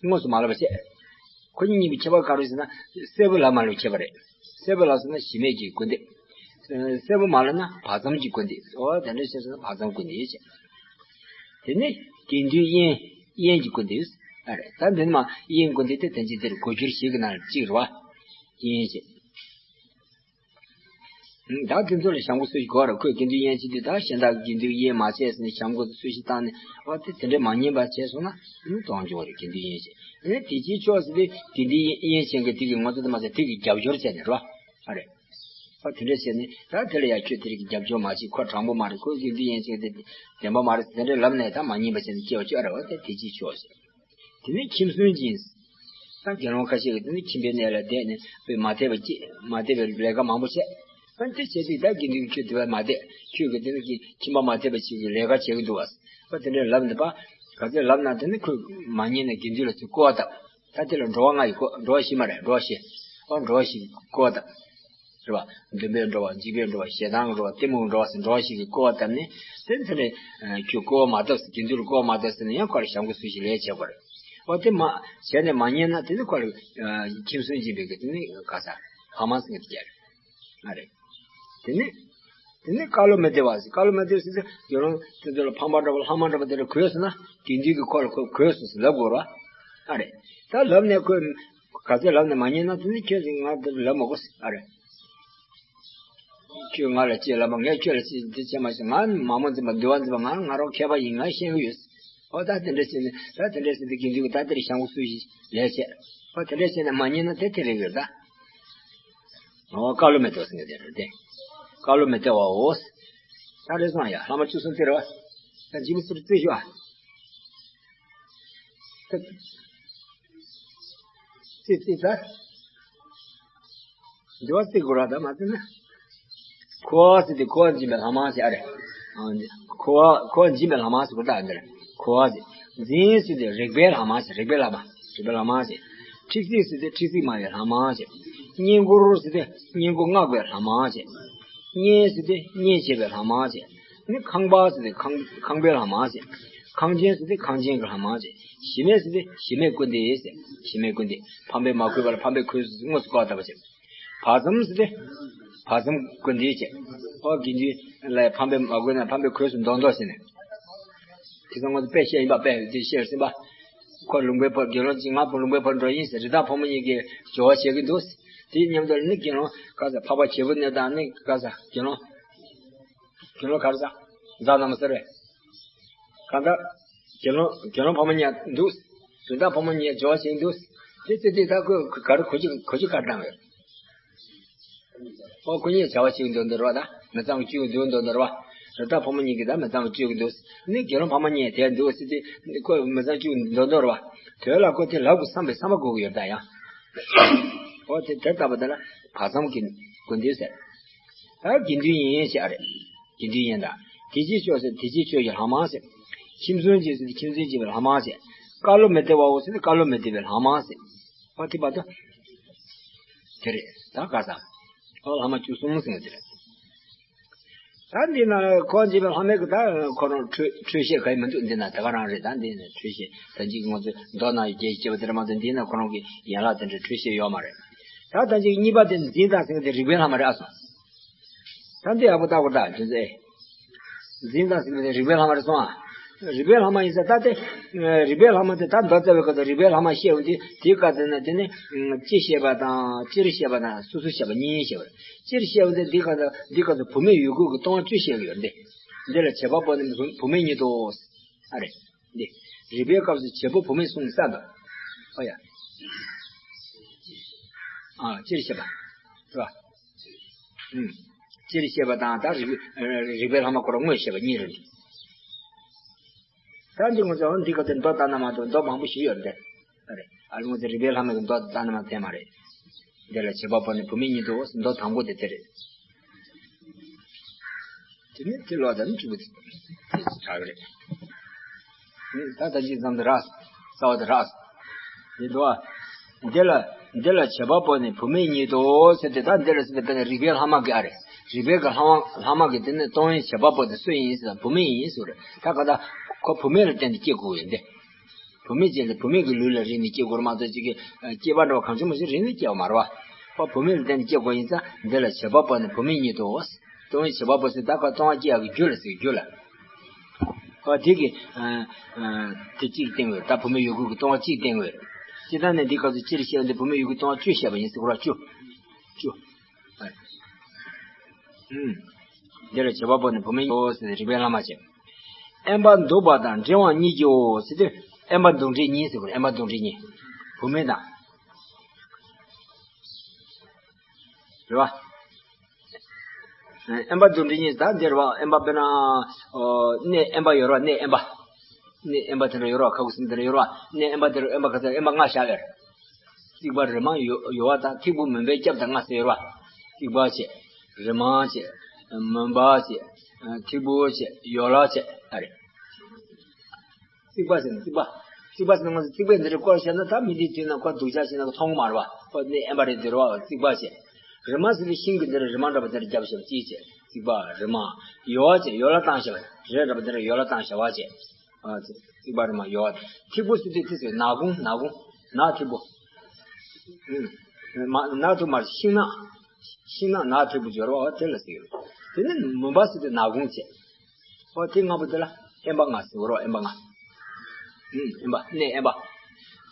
དངོས་སུ་མ་ལབ་པ་བྱས། ཁོ་གཉིས་གཉིས་པོ་ཁྱད་པར་ག་རེ་ཟེར་ན་གསལ་པོ་ལབ་མ་ལབ་ཁྱད་པར་རེད། གསལ་པོ་ལབ་སོང་ན་གཞི་མེད་ཀྱི་སྐུར་འདེབས། གསལ་པོ་མ་ལབ་ན་བར་མཚམས་ཀྱི་སྐུར་འདེབས། འོ་དེ་འདྲ་བྱས་སོང་ན་བར་མཚམས་སྐུར་འདེབས་བྱས། དེ་ནས་དགེ་འདུན་དབྱེན། དབྱེན་གྱི་སྐུར་འདེབས། ཨ་རེད། ད་འདི་ནི་མ་དབྱེན་སྐུར་འདེབས་དེ་དོན་གྱིས་འདིར་གོ་རྒྱུར་བྱེད་ཀྱི་ནང་གཅིག་རེད་བ། དབྱེན་བྱས། ད་དེ་ཚོ་ལ་བྱམས་སྐུར་སུ་ཞིག་དགོས་རེད། ཁོས་དགེ་འདུན་དབྱེན་བྱེད་དུས་ད་གཞན་དག་གི་དགེ་འདུན་དབྱེན་མ་བྱས་ཟེར་ནས་བྱམས་སྐུར་སུ་ཞིག་བཏང་ནས། འོ་དེ་དེ་འདྲ་མ་ཉན་པ་བྱས་སོང་ན་ནི་གཏོང་ཆོག་རེད། དགེ་འདུན་དབྱེན་བྱས། ཨེ་དེ་ཅིའི་ཕྱོགས་ཟེར་དུས་དགེ་འདུན་དབྱེན་བྱེད་མཁན་དེ་གི་ངོ་ཚ་དུ་མ་ཟད་དེ་གི་རྒྱབ་སྐྱོར་བྱས་ནས་རོ། ཨ་རེད། འོ་དེ་འདྲ་བྱས་ནས་ད་དེ་ལ་ཡང་ཁྱོད་དེ་རིགས་ཀྱི་རྒྱབ་སྐྱོར་མ་བྱེད། ཁོ་དྲང་པོ་མ་རེད། ཁོ་དགེ་འདུན་དབྱེན་བྱེད་མཁན་དེ་བདེན་པ་མ་རེད། དེ་འདྲ་ལབ་ནས་ད་མ་ཉན་པ་བྱས་ནས་སྐྱེ་བ་སྐྱོ་ར་བ། དེ་དེ་ཅིའི་ཕྱོགས་ཟེར། དེ་ནས་ཁྱིམ་སུན་ཅིང་། ད་དགེ་སློང་ཁ་ཤས་ཀྱིས་དེ་ནི་ཁྱིམ་པའི་གནས་ལ་བསྡད་ནས་དཔེ་མ་དད་པ་སྐྱེ། མ་དད་པའི་ལས་ཀ་མང་པོ་བྱས། ཨ་དེ་བྱས་དུས་ད་དགེ་འདུན་གྱིས་ཁྱོད་དེ་བས་མ་བསྡད། ཁྱོད་ཀྱིས་དེ་ནི་ཁྱིམ་པ་མ་བསྡད་པ་ཞིག་གི་ལས་ཀ་བྱེད་ཀྱི་འདུག་བ། ཨ་དེ་འདྲ་ལབ་འདི་པ། ག་ཚོད་ལབ་ན་དེ་ནི་ཁོས་མ་ཉན་ནས་དགེ་འདུན་ལ་ཚུར་སྐུར་བ་བཏབ། ད་དེ་ལ་འགྲོ་བ་ལྔ་ཡི་སྐོར། འགྲོ་བ་བཞི་མ་རེད། འགྲོ་བ་བཞི། ཨོ་འགྲོ་བ་བཞི་སྐོར་བཏབ། རེད་བ། འདུན་པའི་འགྲོ་བ། འཇིགས་པའི་འགྲོ་བ། ཞེ་སྡང་གི་འགྲོ་བ། གཏི་མུག་གི་འགྲོ་བ་ཟེར་འགྲོ་བ་བཞི་གི་སྐོར་བཏབ་ནས་དེ་ཚེ་ནས་ཁྱོད་སྐོར་བ་མ་བཏབ་ཟེར། དགེ་འདུན་ལ་སྐོར་བ་མ་བཏབ་ཟེར་ན་ཡང་ཁོ་ལ་བྱམས་སྐུ་སུ་ཞིག་ལས་བྱེད་དགོས་རེད། ཨོ་དེ་མ་བྱས་ནས་མ་ཉན་ན་དེ་ནི་ཁོ་ལ་ཁྱིམ་སུན་འབྱིན་པའི་གི་དེ་ནི་ག་ས་ལྷག་མ་ཟེར་གི་དེ་རེད། ཨ་རེད། དེ་ནི། དེ་ནི་བཀའ་བློ་མི་བདེ་བ་ཟེར། བཀའ་བློ་མི་བདེ་བ་ཟེར་ཚེ་དགེ་སློང་དེ་ཚོ་ལ་ཕམ་པ་འདྲ་བ་ལྷག་མ་འདྲ་བ་དེ་འདྲ་གོས་སོང་ན་དགེ་འདུན་གྱིས་ཁོ་ལ་ཁོ་གོས་སོང་ཟེར་ལབ་དགོས་རེད་བ། ཨ་རེད། ད་ལབ་ནས་ཁོས་ག་ཚོད་ལབ་ནས་མ་ཉན་ན་དེ་ནི་ཁྱོད་ཀྱིས་ང་འདིར་ལབ་མ་དགོས་ཟེར། ཨ་རེད། ཁྱོད་ང་ལ་ཅི་ལབ་པ། ངས་ཁྱོད་ལ་ཅི་འདི་བྱས་མ་ཤེས། ང་མ་མོ་འཛིན་པ། འདུལ་བ་འཛིན་པ། ང་ང་རང་མཁས་པ་ཡིན། ང་ཤེས་ཀྱི་ཡོད། ཨོ་ད་དེ་འདྲ་བྱས་ནས། ད་དེ་འདྲ་བྱས་ཏེ་དགེ་འདུན་གྱིས་ད་དེར་བྱམས་སྐུ་སུ་ཞིག་ལས་བྱེད། ཨོ་དེ་འདྲ་བྱས་ནས་མ་ཉན་ན་དེ་དེ་རེད་ཡོད་ད། ཨོ་བཀའ་བློ་མི་བདེ་བ་ཟེར་ནི་དེ་རེད་དེ། བཀའ་བློ་མི་བདེ་བའོ། ད་རེད་སོང་ཡ། ལྷག་མ་བཅུ་གསུམ་དེ་རེད་བ། ད་འཇིགས་པ་སུ་རྩེ་ཞུ་ཨ། རྩེ་རྩེ་ད། འདི་བ་རྩེ་དགོས་ར་ད་མ་རྩེ་ན། འཁོར་བ་ཟེར་དེ་འཁོར་བ་འབྱིན་པའི་ལྷག་མ་ཟེར། ཨ་རེད། ཨ་འཁོར་བ་འཁོར་བ་འབྱིན་པའི་ལྷག་མ་ཟེར་གོ་ད་འདིར། འཁོར་བ་ཟེར། འཛིན་ཟེར་དེ་རེག་པའི་ལྷག་མ་ཟེར། རེག་པའི་ལྷག་མ། རེག་པའི་ལྷག་མ་ཟེར། འཁྲིག་ཚིག་ཟེར་དེ་འཁྲིག་ཚིག་སྨྲ་བའི་ལྷག་མ་ཟེར། བསྙེན་བཀུར་ཟེར་དེ་བསྙེན་བཀུར་བསྔགས་པའི་ལྷག་མ་ཟེར། གཉེན་ཟེར་དེ་གཉེན་བྱེད་པའི་ལྷག་མ་ཟེར། ནི་ཁང་པ་ཟེར་དེ་ཁང་ཁང་པའི་ལྷག་མ་ཟེར། ཁང་ཆེན་ཟེར་དེ་ཁང་ཆེན་གྱི་ལྷག་མ་ཟེར། གཞི་མེད་ཟེར་དེ་གཞི་མེད་སྐུར་འདེབས་ཟེར། གཞི་མེད་སྐུར་འདེབས། ཕམ་པས་མ་གོས་པ་ལ་ཕམ་པས་གོས་སུ་དངོས་སུ་བཀའ་བཏབ་པ་བྱེད། བར་མཚམས་ཟེར་ཏེ། བར་མཚམས་སྐུར་འདེབས་བྱེད། ཨོ་དགེ་འདུན་ལ་ཕམ་པས་མ་གོས་ན་ཕམ་པས་གོས་སུ་འདོགས་འདོགས་ཟེར་ནས། དེ་ཚོ་ང་ཚོ་དཔེ་བཤད་ཡིན་པ། དཔེ་དེ་བཤད་ཟིན་པ། ཁོ་ལུང་པའི་བུ། དགེ་སློང་གཅིག་ང་བུ་ལུང་པའི་བུ་འགྲོ་ཡིན་ཟེར། རི་དྭགས་ཕོ་མོ་གཉིས་ཀྱིས་སྦྱོར་བ་བྱེད་ཀྱི་འདུག་དེའི་མཉམ་དུ་ནི་དགེ་སློང་ག་ས་འཕགས་པ་བྱེད་པོ་ནི་དང་ནི་ག་ས་དགེ་སློང་། དགེ་སློང་ག་རེ་ཟ། རྫ་ན་མ་ཟེར་བས། གང་ལྟར། དགེ་སློང་དགེ་སློང་ཕོ་མོ་གཉིས་འདུག་རི་དྭགས་ཕོ་མོ་གཉིས་སྦྱོར་བ་བྱེད་འདུག་དེ་ཚེ་དེ་ད་ཁོས་ག་རེ་གོ་རྒྱུ་གོ་རྒྱུ་ག་རེ་བཏང་ཡོད། ཨོ་ཁོ་གཉིས་བྱ་བ་བྱེད་ཀྱི་འདུག་འདུག་རེད་བ། ད་མི་ཚང་གཅིག་འདུག་འདུག་རེད་བ། རི་དྭགས་ཕོ་མོ་གཉིས་ཀྱིས་ད་མི་ཚང་གཅིག་འདུག་ནི་དགེ་སློང་ཕ་མ་གཉིས་དེར་འདུག་ཟེར་ཏེ་ཁོ་མི་ཚང་གཅིག་འདུག་འདུག་རེད་བ། དོན་ལ་ཁོ་དེ་ལབ་དགོས་བསམ་པའི་བསམ་པ་དགོས་ཀྱི་ཡོད་ད་ཡང་། ཨོ་དེ་དེར་ལྟ་བུ་དེ་ལ་བར་མཚམས་ཀྱི་སྐུར་འདེབས་ཟེར། ད་དགེ་འདུན་ཡིན་ཞེས་ཨ་རེད། དགེ་འདུན་ཡིན་ད། དེ་ཅིའི་ཕྱོགས་ཟེར། དེ་ཅིའི་ཕྱོགས་ཀྱི་ལྷག་མ་ཟེར། ཁྱིམ་སུན་འབྱིན་ཟེར། ཁྱིམ་སུན་འབྱིན་པའི་ལྷག་མ་ཟེར། བཀའ་བློ་མི་བདེ་བའོ་ཟེར། བཀའ་བློ་མི་བདེ་བའི་ལྷག་མ་ཟེར། ཨོ་དེ་བར་དུ། དེ་རེད་ད་ག་ས། ཨོ་ལྷག་མ་བཅུ་གསུམ་ཟེར་དེ་རེད། ད་འདི་ན་ཁོ་འབྱིན་པའི་ལྷག་མའི་གི་ད་ཁོ་རང་འཕྲོས་འཕྲོས་བཤད་ག་ཡི་མི་འདུག་འདི་ན་ད་ག་རང་རེད། ད་འདི་ན་འཕྲོས་བཤད་ད་ཅིག་ང་ཚོས་མདོ་ན་རྒྱས་ཤིང་རྒྱས་པ་དེ་འདྲ་མ་གཏོགས་འདི་ན་ཁོ་རང་གི་ཡན་ལག་དེ་འདྲ་འཕྲོས་བཤད་ཡོད་མ་རེད། ད་ད་ཅིག་གཉིས་པ་དེ་འཛིན་སྟངས་ཟེར་མཁན་དེ་རིགས་པའི་ལྷག་མ་རེད་ཨ་སོང་། ད་འདི་ཡག་པོ་བལྟ་དགོས་ད་དེ་ཚོ་ཨེ། འཛིན་སྟངས་ཟེར་མཁན་དེ་རིགས་པའི་ལྷག་མ་རེད་སོང་ཨ། རིགས་པའི་ལྷག་མ་ཡིན་ས་ད་དེ། རིགས་པའི་ལྷག་མ་དེ་ད་མདོ་རྩ་བའི་སྐབས་དུ་རིགས་པའི་ལྷག་མ་བཤད་འོང་དུས་དེའི་སྐབས་དུ་ན་དེ་ནི། སྤྱི་བཤད་པ་དང་སྤྱིར་བཤད་པ་དང་སོ་སོར་བཤད་པ་གཉིས་བཤད་པ་རེད། སྤྱིར་བཤད་འོང་དུས་འདི་སྐབས་དུ་འདི་སྐབས་དུ་བུད་མེད་ཡུལ་དགོས་ཀྱི་ལྟུང་བ་བཅུ་བཤད་ཀྱི་ཡོད་རེད་དེ། འདི་ལ་བྱེད་པ་པོ་ནི་བུ་མེད་ཉིད་དོ། ཨ་རེད། འདི། རིགས་པའི་སྐབས་སུ་བྱེད་པོ་བུད་མེད་གསུངས་ས་འདུག་ཨོ་ཡ། ཨ་སྤྱིར་བཤད་པ། རེད་བ། ཨུམ། སྤྱིར་བཤད་པ་དང་ད་རིགས་རིགས་པའི་ལྷག་མ་ཁོ་རང་དངོས་བཤད་པ་གཉིས་རེད། ད་འདི་ངོ་ཚ་འདི་ག་དེ་མདོ་ལྟ་ན་མ་གཏོགས་མདོ་མང་པོ་ཞིག་ཡོད་རེད། ཨ་རེད། ཨ་ལུང་ཚེ་རིགས་པའི་ལྷག་མ་གི་མདོ་ལྟ་ན་མ་དེ་མ་རེད། འདི་ལ་བྱེད་པ་པོ་ནི་བུད་མེད་ཉིད་དོ། མདོ་དང་པོ་དེ་དེ་རེད། དེ་ནི་དེ་ལོག་ད་ནི་གཅིག་པུ་དེ་དྲག་གི་རེད། ནི་ད་ལྟ་ཅིག་ཙམ་དུ་རག་རྩ་བ་དུ་རག་འདི་འདུག་ཨ། འདི་ལ་འདི་ལ་བྱེད་པ་པོ་ནི་བུད་མེད་ཉིད་དོ་ཟེར་ཏེ། ད་འདི་ལ་ཟེར་ཏེ་དཔེར་ན་རིགས་པའི་ལྷག་མ་གི་ཨ་རེད། རིགས་པའི་གི་ལྷག་མ་ལྷག་མ་གི་དེ་ནི་ལྟུང་བའི་བྱེད་པ་པོ་དེ་སུ་ཡིན་ཟེར་ན་བུད་མེད་ཡིན་ཟེར་རེད། ད་ག་ད་ཁོ་བུད་མེད་ལ་བརྟེན་ཏེ་སྐྱེ་དགོས་ཡོད་འདི། བུད་མེད་ཅིག་ལ་བུད་མེད་ཀྱི་ལུས་ལ་རིགས་ནས་སྐྱེ་དགོས་རེད་མ་གཏོགས་ཅིག་གི་སྐྱེས་པ་འདྲ་བ་གང་བྱུང་མ་བྱུང་རིགས་ནས་སྐྱེ་བ་མ་རེད་བ། ཁོ་བུད་མེད་ལ་བརྟེན་ནས་སྐྱེ་དགོས་ཡིན་ཙང་འདི་ལ་བྱེད་པ་པོ་ནི་བུད་མེད་ཉིད་དོ། ལྟུང་བའི་བྱེད་པ་པོ་ཟེར་ད་ཁོ་ལྟུང་བ་སྐྱེ་ཡག་གི་རྒྱུ་ལ་ཟེར་རྒྱུ་ལ། ཁོ་དེ་གི་ཨ་ཨ་དེ་གཅིག་བསྟན་དགོས་རེད། ད་བུད་མེད་ཡུལ་དགོས་ཀྱི་ལྟུང་བ་གཅིག་བསྟན་དགོས་རེད། སྤྱིར་བཏང་ནས་འདི་སྐབས་སུ་སྤྱིར་བཤད་པ་འདི་བུད་མེད་ཡུལ་དགོས་ལྟུང་བ་བཅུ་བཤད་པ་ཡིན་ཟེར་གོ་ར་བཅུ། བཅུ། ཨུམ། འདི་ལ་བྱེད་པ་པོ་ནི་བུད་མེད་ཉིད་དོ་ཟེར་ཏེ་རིགས་པའི་ལྷག་མ་བྱེད། དབེན་པ་འདུག་པ་དང་འབྲེལ་བ་གཉིས་ཀྱིའོ་ཟེར་དུས་དབེན་པ་འདུག་འབྲེལ་གཉིས་ཟེར་དགོས་རེད། དབེན་པ་འདུག་འབྲེལ་གཉིས། བུད་མེད་དང་། རེད་བ། དབེན་པ་འདུག་འབྲེལ་གཉིས་ད་འདི་རེད་བ། དབེན་པ་དཔེར་ན། ཨོ། གནས་དབེན་པ་ཡོད་རེད་བ། གནས་དབེན་པ། གནས་དབེན་པ་དེ་འདྲ་ཡོད་རེད་བ། ཁ་ཁུ་སིམ་དེ་འདྲ་ཡོད་རེད་བ། གནས་དབེན་པ་དེ་རུ་དབེན་པ་ག་ཚོད་དབེན་པ་ལྔ་བཞག་ཡོད་རེད། རྩིག་པ་རི་མ་ཡོ་ཡོ་བ་དང་ཐིགས་པོ་མུན་པའི་སྐྱབས་དང་ལྔ་ཟེར་ཡོད་རེད་བ། རྩིག་པ་བྱས། རི་མ་བྱས། མུན་པ་བྱས། ཐིགས་པོ་བྱས། ཡོ་ལ་བྱས། ཨ་རེད། རྩིག་པ་ཟེར་ན་རྩིག་པ། རྩིག་པ་ཟེར་ན་ང་ཚོ་རྩིག་པའི་འདི་རེད་སྐོར་བཤད་ན། ད་མི་འདི་དུས་ན་ཁོ་སྡུག་ཅག་བྱས་ན་ཁོ་མཐོང་གི་མ་རེད་པ། ཁོ་གནས་དབེན་པ་རེད་འདི་རེད་པ། རྩིག་པ་བྱས། རི་མ་ཟེར་དུས་ཤིང་གི་འདི་རེད། རི་མ་འདྲ་པོ་འདི་རེད་རྒྱབ་བྱས་པ་གཅིག་བྱས། རྩིག་པ་རི་མ། ཡོ་བ་བྱས། ཡོ་ལ་བཏང་བྱས་པ་རེད་འདྲ་པོ་འདི་རེད། ཡོ་ལ་བཏང་བྱས་པ་བྱས། ཨ་ཙི། རྩིག་པ་རི་མ་ཡོ་བ། ཐིགས་པོ་ཟེར་དུས་ཐིགས་ཟེར། ནག་ཁུང་། ནག་ཁུང་། ནག་ཐིགས་པོ། ཨུམ། མ་ནག་ཐིགས་མ་རེད། ཤིང་ནགས། ཤིང་ནགས་ནག་ཐིགས་པོ་སྦྱོར་བ་དེ་ལ་ཟེར་གྱི་རེད། དེ་ནས་མུན་པ་ཟེར་དུས་ནག་ཁུང་བྱས། ཨོ་དེ་ལྔ་པོ་དེ་ལ་དབེན་པ་ལྔ་ཟེར་གྱི་རེད། དབེན་པ་ལྔ། ཨུམ། དབེན་པ། གནས་དབེན་པ།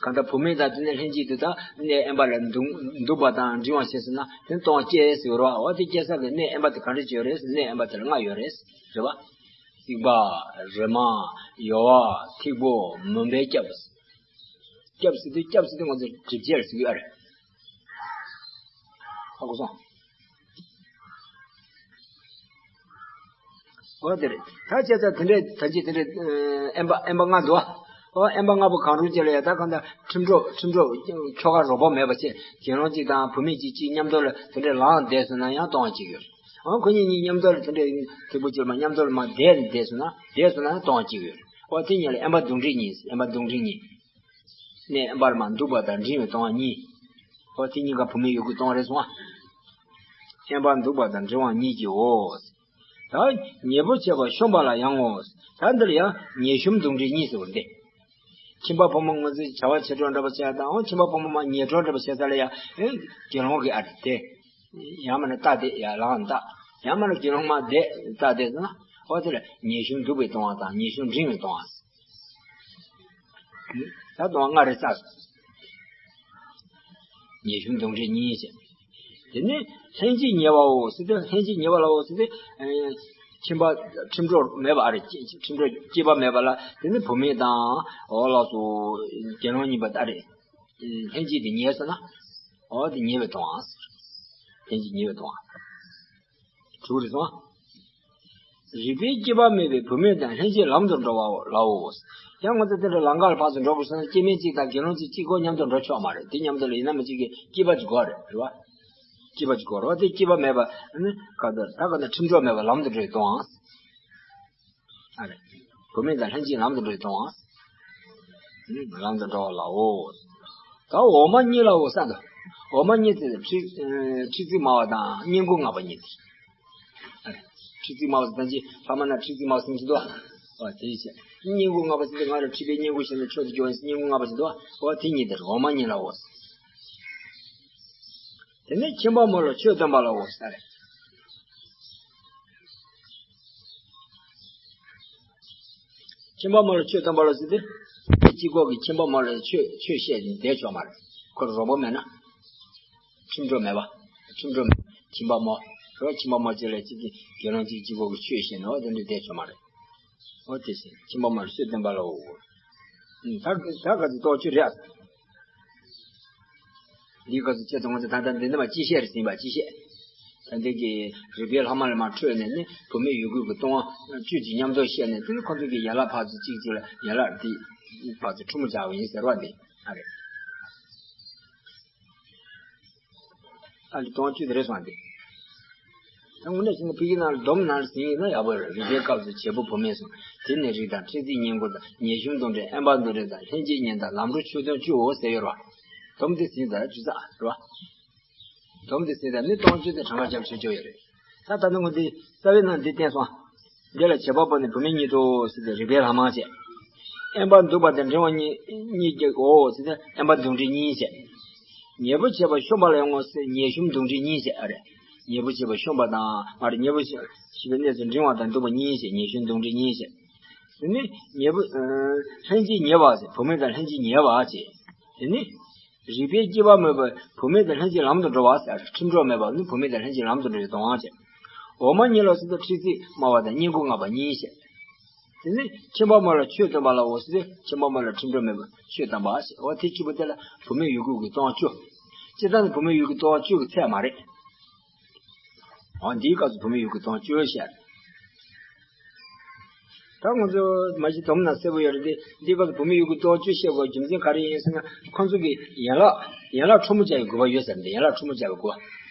གང་ལྟར་བུད་མེད་དང་དེ་ནས་ལྷན་ཅིག་ཏུ་ད་གནས་དབེན་པ་ལ་འདུག་འདུག་པ་དང་འབྲིང་བ་བྱས་སོང་ན་དེ་ལྟུང་བ་སྐྱེ་ཟེར་གྱི་རེད་པ། ཨོ་དེ་སྐྱེ་ས་གི་གནས་དབེན་པ་དེ་ག་འདྲ་ཅིག་ཡོད་རེད་ཟེར། གནས་དབེན་པ་དེ་ལ་ལྔ་ཡོད་རེད། རེད་པ། རྩིག་པ། རི་མ། ཡོ་བ། ཐིགས་པོ། མུན་པས་བསྐྱབས། བསྐྱབས་ཟེར་དུས། བསྐྱབས་ཟེར་དུས་ང་ཚོ་གྲིབ་བྱེད་ཟེར་གྱི་ཡོད་རེད། ཧ་གོ་སོང་། འོ་དེ་རེད། ད་བྱས་ཙང་དེ་འདྲའི་ད་ཅི་དེ་འདྲའི་ཨ་དབེན་པ་དབེན་པ་ལྔ་འདུག་པ། འོ་དབེན་པ་ལྔ་པོ་གང་རུང་ཅིག་ལ་ཡ། ད་གང་ལྟར་ཁྲིམས་གྲོགས་ཁྲིམས་གྲོགས་ཁྱོ་ག་རོགས་པ་མེད་པ་བྱས། དགེ་སློང་གཅིག་དང་བུད་མེད་གཅིག་གཅིག་མཉམ་དུ་ལ་དེ་འདྲའི་ལངས་བསྡད་སོང་ན་ཡང་ལྟུང་བ་གཅིག་ཡོད། འོ་ཁོ་གཉིས་གཉིས་མཉམ་དུ་ལ་དེ་འདྲའི་ཐིགས་པོ་བྱས་མ་མཉམ་དུ་ལ་མར་བསྡད་བསྡད་སོང་ན། བསྡད་སོང་ན་ཡང་ལྟུང་བ་གཅིག་ཡོད། འོ་དེ་གཉིས་ལ་དབེན་པ་འདུ་འབྲལ་གཉིས། དབེན་པ་འདུ་འབྲལ་གཉིས། གནས་དབེན་པར་མ་འདུག་པ་དང་འབྲིང་བའི་ལྟུང་བ་གཉིས། ཨོ་དེ་གཉིས་ཀ་བུད་མེད་ཡོད་དགུའི་ལྟུང་བ་རེད་སོང་ཨ། དབེན་པར་འདུག་པ་དང་འབྲིང་བ་གཉིས་ཀྱིའོ། ད་ཉེ་པོ་བྱས་པ་ཤོམ་པ་ལ་ཡང་ངོ་། ད་འདིར་ཡང་ཉེ་ཤོམ་འདུ་འབྲལ་གཉིས་ཟེར་བ་འདི། ཁྱིམ་པ་ཕོ་མོ་ང་ཚོས་བྱ་བ་བྱེད་འགྲོ་འདྲ་པོ་བྱས་དང་། ཨོ་ཁྱིམ་པ་ཕོ་མོ་མ་ཉལ་འགྲོ་འདྲ་པོ་བྱས་ས་ལ་ཡ། ཨེ་དགེ་སློང་གི་ཨ་རེད་དེ། ཡང་མིན་ན་རྟ་དེ་ཡ་ལངས་ད། ཡང་མིན་ན་དགེ་སློང་མ་དེ་རྟ་དེ་ཟེར་ན། ཨོ་དེ་ལ་ཉེ་ཤོམ་འདུག་པའི་ལྟུང་བ་དང་ཉེ་ཤོམ་འབྲིང་བའི་ལྟུང་བ། ད་ལྟུང་བ་ལྔ་རེ་བསགས། ཉེ་ཤོམ་འདུ་འབྲལ་གཉིས་བྱས། དེ་ནས་ལྷན་ཅིག་ཉལ་བའོ་ཟེར་ཏེ། ལྷན་ཅིག་ཉལ་བ་ལའོ་ཟེར་ཏེ། ཨེ་ཁྱིམ་པ་ཁྲིམས་གྲོགས་མེད་པ་ཨ་རེ། ཁྱིམ་གྲོགས་སྐྱེས་པ་མེད་པ་ལ། དེ་ནས་བུད་མེད་དང་། འོ་ལགས་སོ། དགེ་སློང་གཉིས་པ་ད་རེ། ལྷན་ཅིག་ཏུ་ཉལ་སོང་ན། འོ་དེ་ཉེ་བའི་ལྟུང་བ། ལྷན་ཅིག་ཉེ་བའི་ལྟུང་བ། དྲུག་རེད་སོང་། རིག་པའི་སྐྱེས་པ་མེད་པའི་བུད་མེད་དང་ལྷན་ཅིག་ལམ་དུ་འགྲོ་བའོ་ལའོ། ཡང་ང་ཚོ་དེ་འདྲ་ལམ་ཁ་ལ་ཕར་ཚུར་འགྲོ་དགོས་སོང་ན། སྐྱེས་དམན་གཅིག་དང་དགེ་སློང་གཅིག་གཅིག་པོ་མཉམ་དུ་འགྲོ་ཆོག་མ་རེད། དེ་མཉམ་དུ་ལ་ཡིན་ན་མི་གཅིག་གི་སྐྱེས་པ་གཅིག་དགོས་རེད། རེད་བ། སྐྱེས་པ་གཅིག་དགོས་རེད་བ། དེ་སྐྱེས་པ་མེད་པ་ནི་ག་ད་ད་ག་ན་ཁྲིམས་གྲོགས་མེད་པ་ལམ་དུ་འགྲོ་ཡི་ལྟུང་བ། ཨ་རེ། བུད་མེད་དང་ལྷན་ཅིག་ལམ་དུ་འགྲོ་ཡི་ལྟུང་བ། ལམ་དུ་འགྲོ་བ་ལའོ། ད་འོག་མ་གཉིས་ལའོ་ཟེར་དོ། འོག་མ་གཉིས་དེ་ཁྲི་ཁྲི་རྩིབས་དམའ་བ་དང་སྔས་མགོ་ལྔ་པ་གཉིས་དེ། ཁྲི་རྩིབས་དམའ་བ་ཟེར་ད་ཅི་ལྷག་མ་ན་ཁྲི་རྩིབས་དམའ་བ་ཟེར་གྱི་འདུག་ཨ། དེ་བྱས། སྔས་མགོ་ལྔ་པ་ཟེར་དུས་ང་རང་ཁྲི་པའི་སྔས་མགོ་བྱས་ན་མཆོག་ཏུ་གྱུར་པ་ཡིན། སྔས་མགོ་ལྔ་པ་ཟེར་འདུག་ཨ། འོ་དེ་གཉིས་དེ་རེད། འོག་མ་གཉིས་ལའོ། དེ་ནས་ཁྱིམ་པ་མོ་ལ་ཆོས་སྟོན་པ་ལའོ་ཟེར་རེད། ཁྱིམ་པ་མོ་ལ་ཆོས་སྟོན་པ་ལ་ཟེར་ཏེ། གཅིག་པོ་གིས་ཁྱིམ་པ་མོ་ལ་ཆོས་ཆོས་བཤད་ནས་བསྡད་ཆོག་མ་རེད། ཁོ་རོགས་པ་མེད་ན། ཁྲིམས་གྲོགས་མེད་པ། ཁྲིམས་གྲོགས་མེད། ཁྱིམ་པ་མོ། རོགས་ཁྱིམ་པ་མོ་གཅིག་ལ་གཅིག་གིས་དགེ་སློང་གཅིག་གཅིག་པོ་གིས་ཆོས་བཤད་ནས་འོ་དེ་འདྲ་བསྡད་ཆོག་མ་རེད། འོ་དེ་བཞིན་ཁྱིམ་པ་མོ་ལ་ཆོས་སྟོན་པ་ལའོ། ད་ད་ག་ཚོད་ལྟོགས་ཆོས་རེད། འདིའི་སྐབས་སུ་ཁྱེད་ཚོ་ང་ཚོ་ད་ལྟ་འདི་ནི་མ་སྤྱི་བཤད་རེད་ཟིན་པ་སྤྱི་བཤད། ད་འདི་གི་རིག་པའི་ལྷག་མ་ལས་མར་འཕྲོས་ནས་ནི་བུད་མེད་ཡོད་དགུ་གི་ལྟུང་བ་བཅུ་གཅིག་མཉམ་དུ་བཤད་ནས། དེ་ནི་ཁོ་ཚོ་གི་ཡན་ལག་ཕར་ཚུར་གཅིག་གཅིག་ལ་ཡན་ལག་འདི་ཕར་ཚུར་ཁྲུ་མོ་སྦྱར་བ་ཡིན་ཟེར་བ་འདི་ཨ་རེད། ཨ་འདི་ལྟུང་བ་བཅུ་དེ་རེད་སོང་འདི། ད་དངོས་གནས་བྱས་ན་ཕ་གི་ནང་ལ་སྡོམ་ནང་ལ་ཟིན་ཡིན་ན་ཡག་པོ་རེད། རིག་པའི་སྐབས་སུ་བྱེད་པོ་བུད་མེད་གསུམ། དེ་ནས་རིགས་དང་ཁྲི་རྩིབས་སྔས་མགོ་དང་། ཉེ་ཤོམ་འདུ་འབྲལ་དབེན་པར་འདུ་འབྲལ་དང་། ལྷན་ཅིག་ཉལ་དང་ལམ་འགྲོ་ཆོས་སྟོན་བཅུའོ་ཟེར་ཡོད་རེད་བ། སྡོམ་དེ་ཟིན་ད་ཅི་ཟ་རེད་བ། སྡོམ་དེ་ཟིན་ད་ནི་ལྟུང་བཅུ་དེ་གྲངས་ཀ་རྒྱབ་ཆོག་ཆོག་ཡོད་རེད། ད་ད་ནི་ངོ་འདི་རྩ་བའི་ནང་འདི་བསྟན་སོང་། འདི་ལ་བྱེད་པ་པོ་ནི་བུད་མེད་ཉིད་དོ་ཟེར་ཏེ་རིག་པའི་ལྷག་མ་བྱས། དབེན་པར་འདུག་པ་དང་འབྲིང་བ་གཉིས་གཉིས་ཀྱིའོ་ཟེར་ཏེ་དབེན་པ་འདུ་འབྲལ་གཉིས་བྱས། ཉེ་པོ་བྱས་པ་ཤོམ་པ་ལ་ཡང་ངོ་ཟེར། ཉེ་ཤོམ་འདུ་འབྲལ་གཉིས་བྱས་ཨ་རེ། ཉེ་པོ་བྱས་པ་ཤོམ་པ་དང་མ་རེད། ཉེ་པོ་བྱས་པའི་གནས་སུ་འབྲིང་བ་དང་འདུག་པ་གཉིས་བྱས། ཉེ་ཤོམ་འདུ་འབྲལ་གཉིས་བྱས། དེ་ནི་ཉེ་པོ་ལྷན་ཅིག་ཉལ་བ་ཟེར། བུད་མེད་དང་ལྷན་ཅིག་ཉལ་བ་བྱས། དེ་ནི། རིག་པའི་སྐྱེས་པ་མེད་པར་བུད་མེད་དང་ལྷན་ཅིག་ལམ་དུ་འགྲོ་བ་ཟེར། ཁྲིམས་གྲོགས་མེད་པར་ནི་བུད་མེད་དང་ལྷན་ཅིག་ལམ་དུ་འགྲོ་བའི་ལྟུང་བ་བྱས། འོག་མ་གཉིས་ལ་ཟེར་ཏེ་ཁྲི་རྩིབས་དམའ་བ་དང་སྔས་མགོ་ལྔ་པ་གཉིས་བྱས། དེ་ནས་ཁྱིམ་པ་མོ་ལ་ཆོས་སྟོན་པ་ལའོ་ཟེར་ཏེ་ཁྱིམ་པ་མོ་ལ་ཁྲིམས་གྲོགས་མེད་པར་ཆོས་སྟོན་པ་ཟེར། འོ་དེ་གཅིག་པོ་དེ་ལ་བུད་མེད་ཡོད་དགུ་གི་ལྟུང་བ་བཅུ། སྤྱིར་བཏང་ནི་བུད་མེད་ཡོད་དགུའི་ལྟུང་བ་བཅུ་གི་ཚད་མ་རེད། འོ་འདིའི་སྐབས་སུ་བུད་མེད་ཡོད་དགུའི་ལྟུང་བ་བཅུ་བཤད། ད་ང་ཚོ་མ་གཞི་སྡོམ་ནང་གསལ་པོ་ཡོད་རེད་དེ། འདིའི་སྐབས་སུ་བུད་མེད་ཡོད་དགུའི་ལྟུང་བ་བཅུ་བཤད་དགོས་རྒྱུ་མཚན་ག་རེ་ཡིན་ཟེར་ན། ཁོང་ཚོ་གི་ཡན་ལག་ཡན་ལག་ཁྲུ་མོ་སྦྱར་བའི་དགོས་པ་ཡོད་ཟེར་ནས། ཡན་ལག་ཁྲུ་མོ་སྦྱར་བའི་དགོས་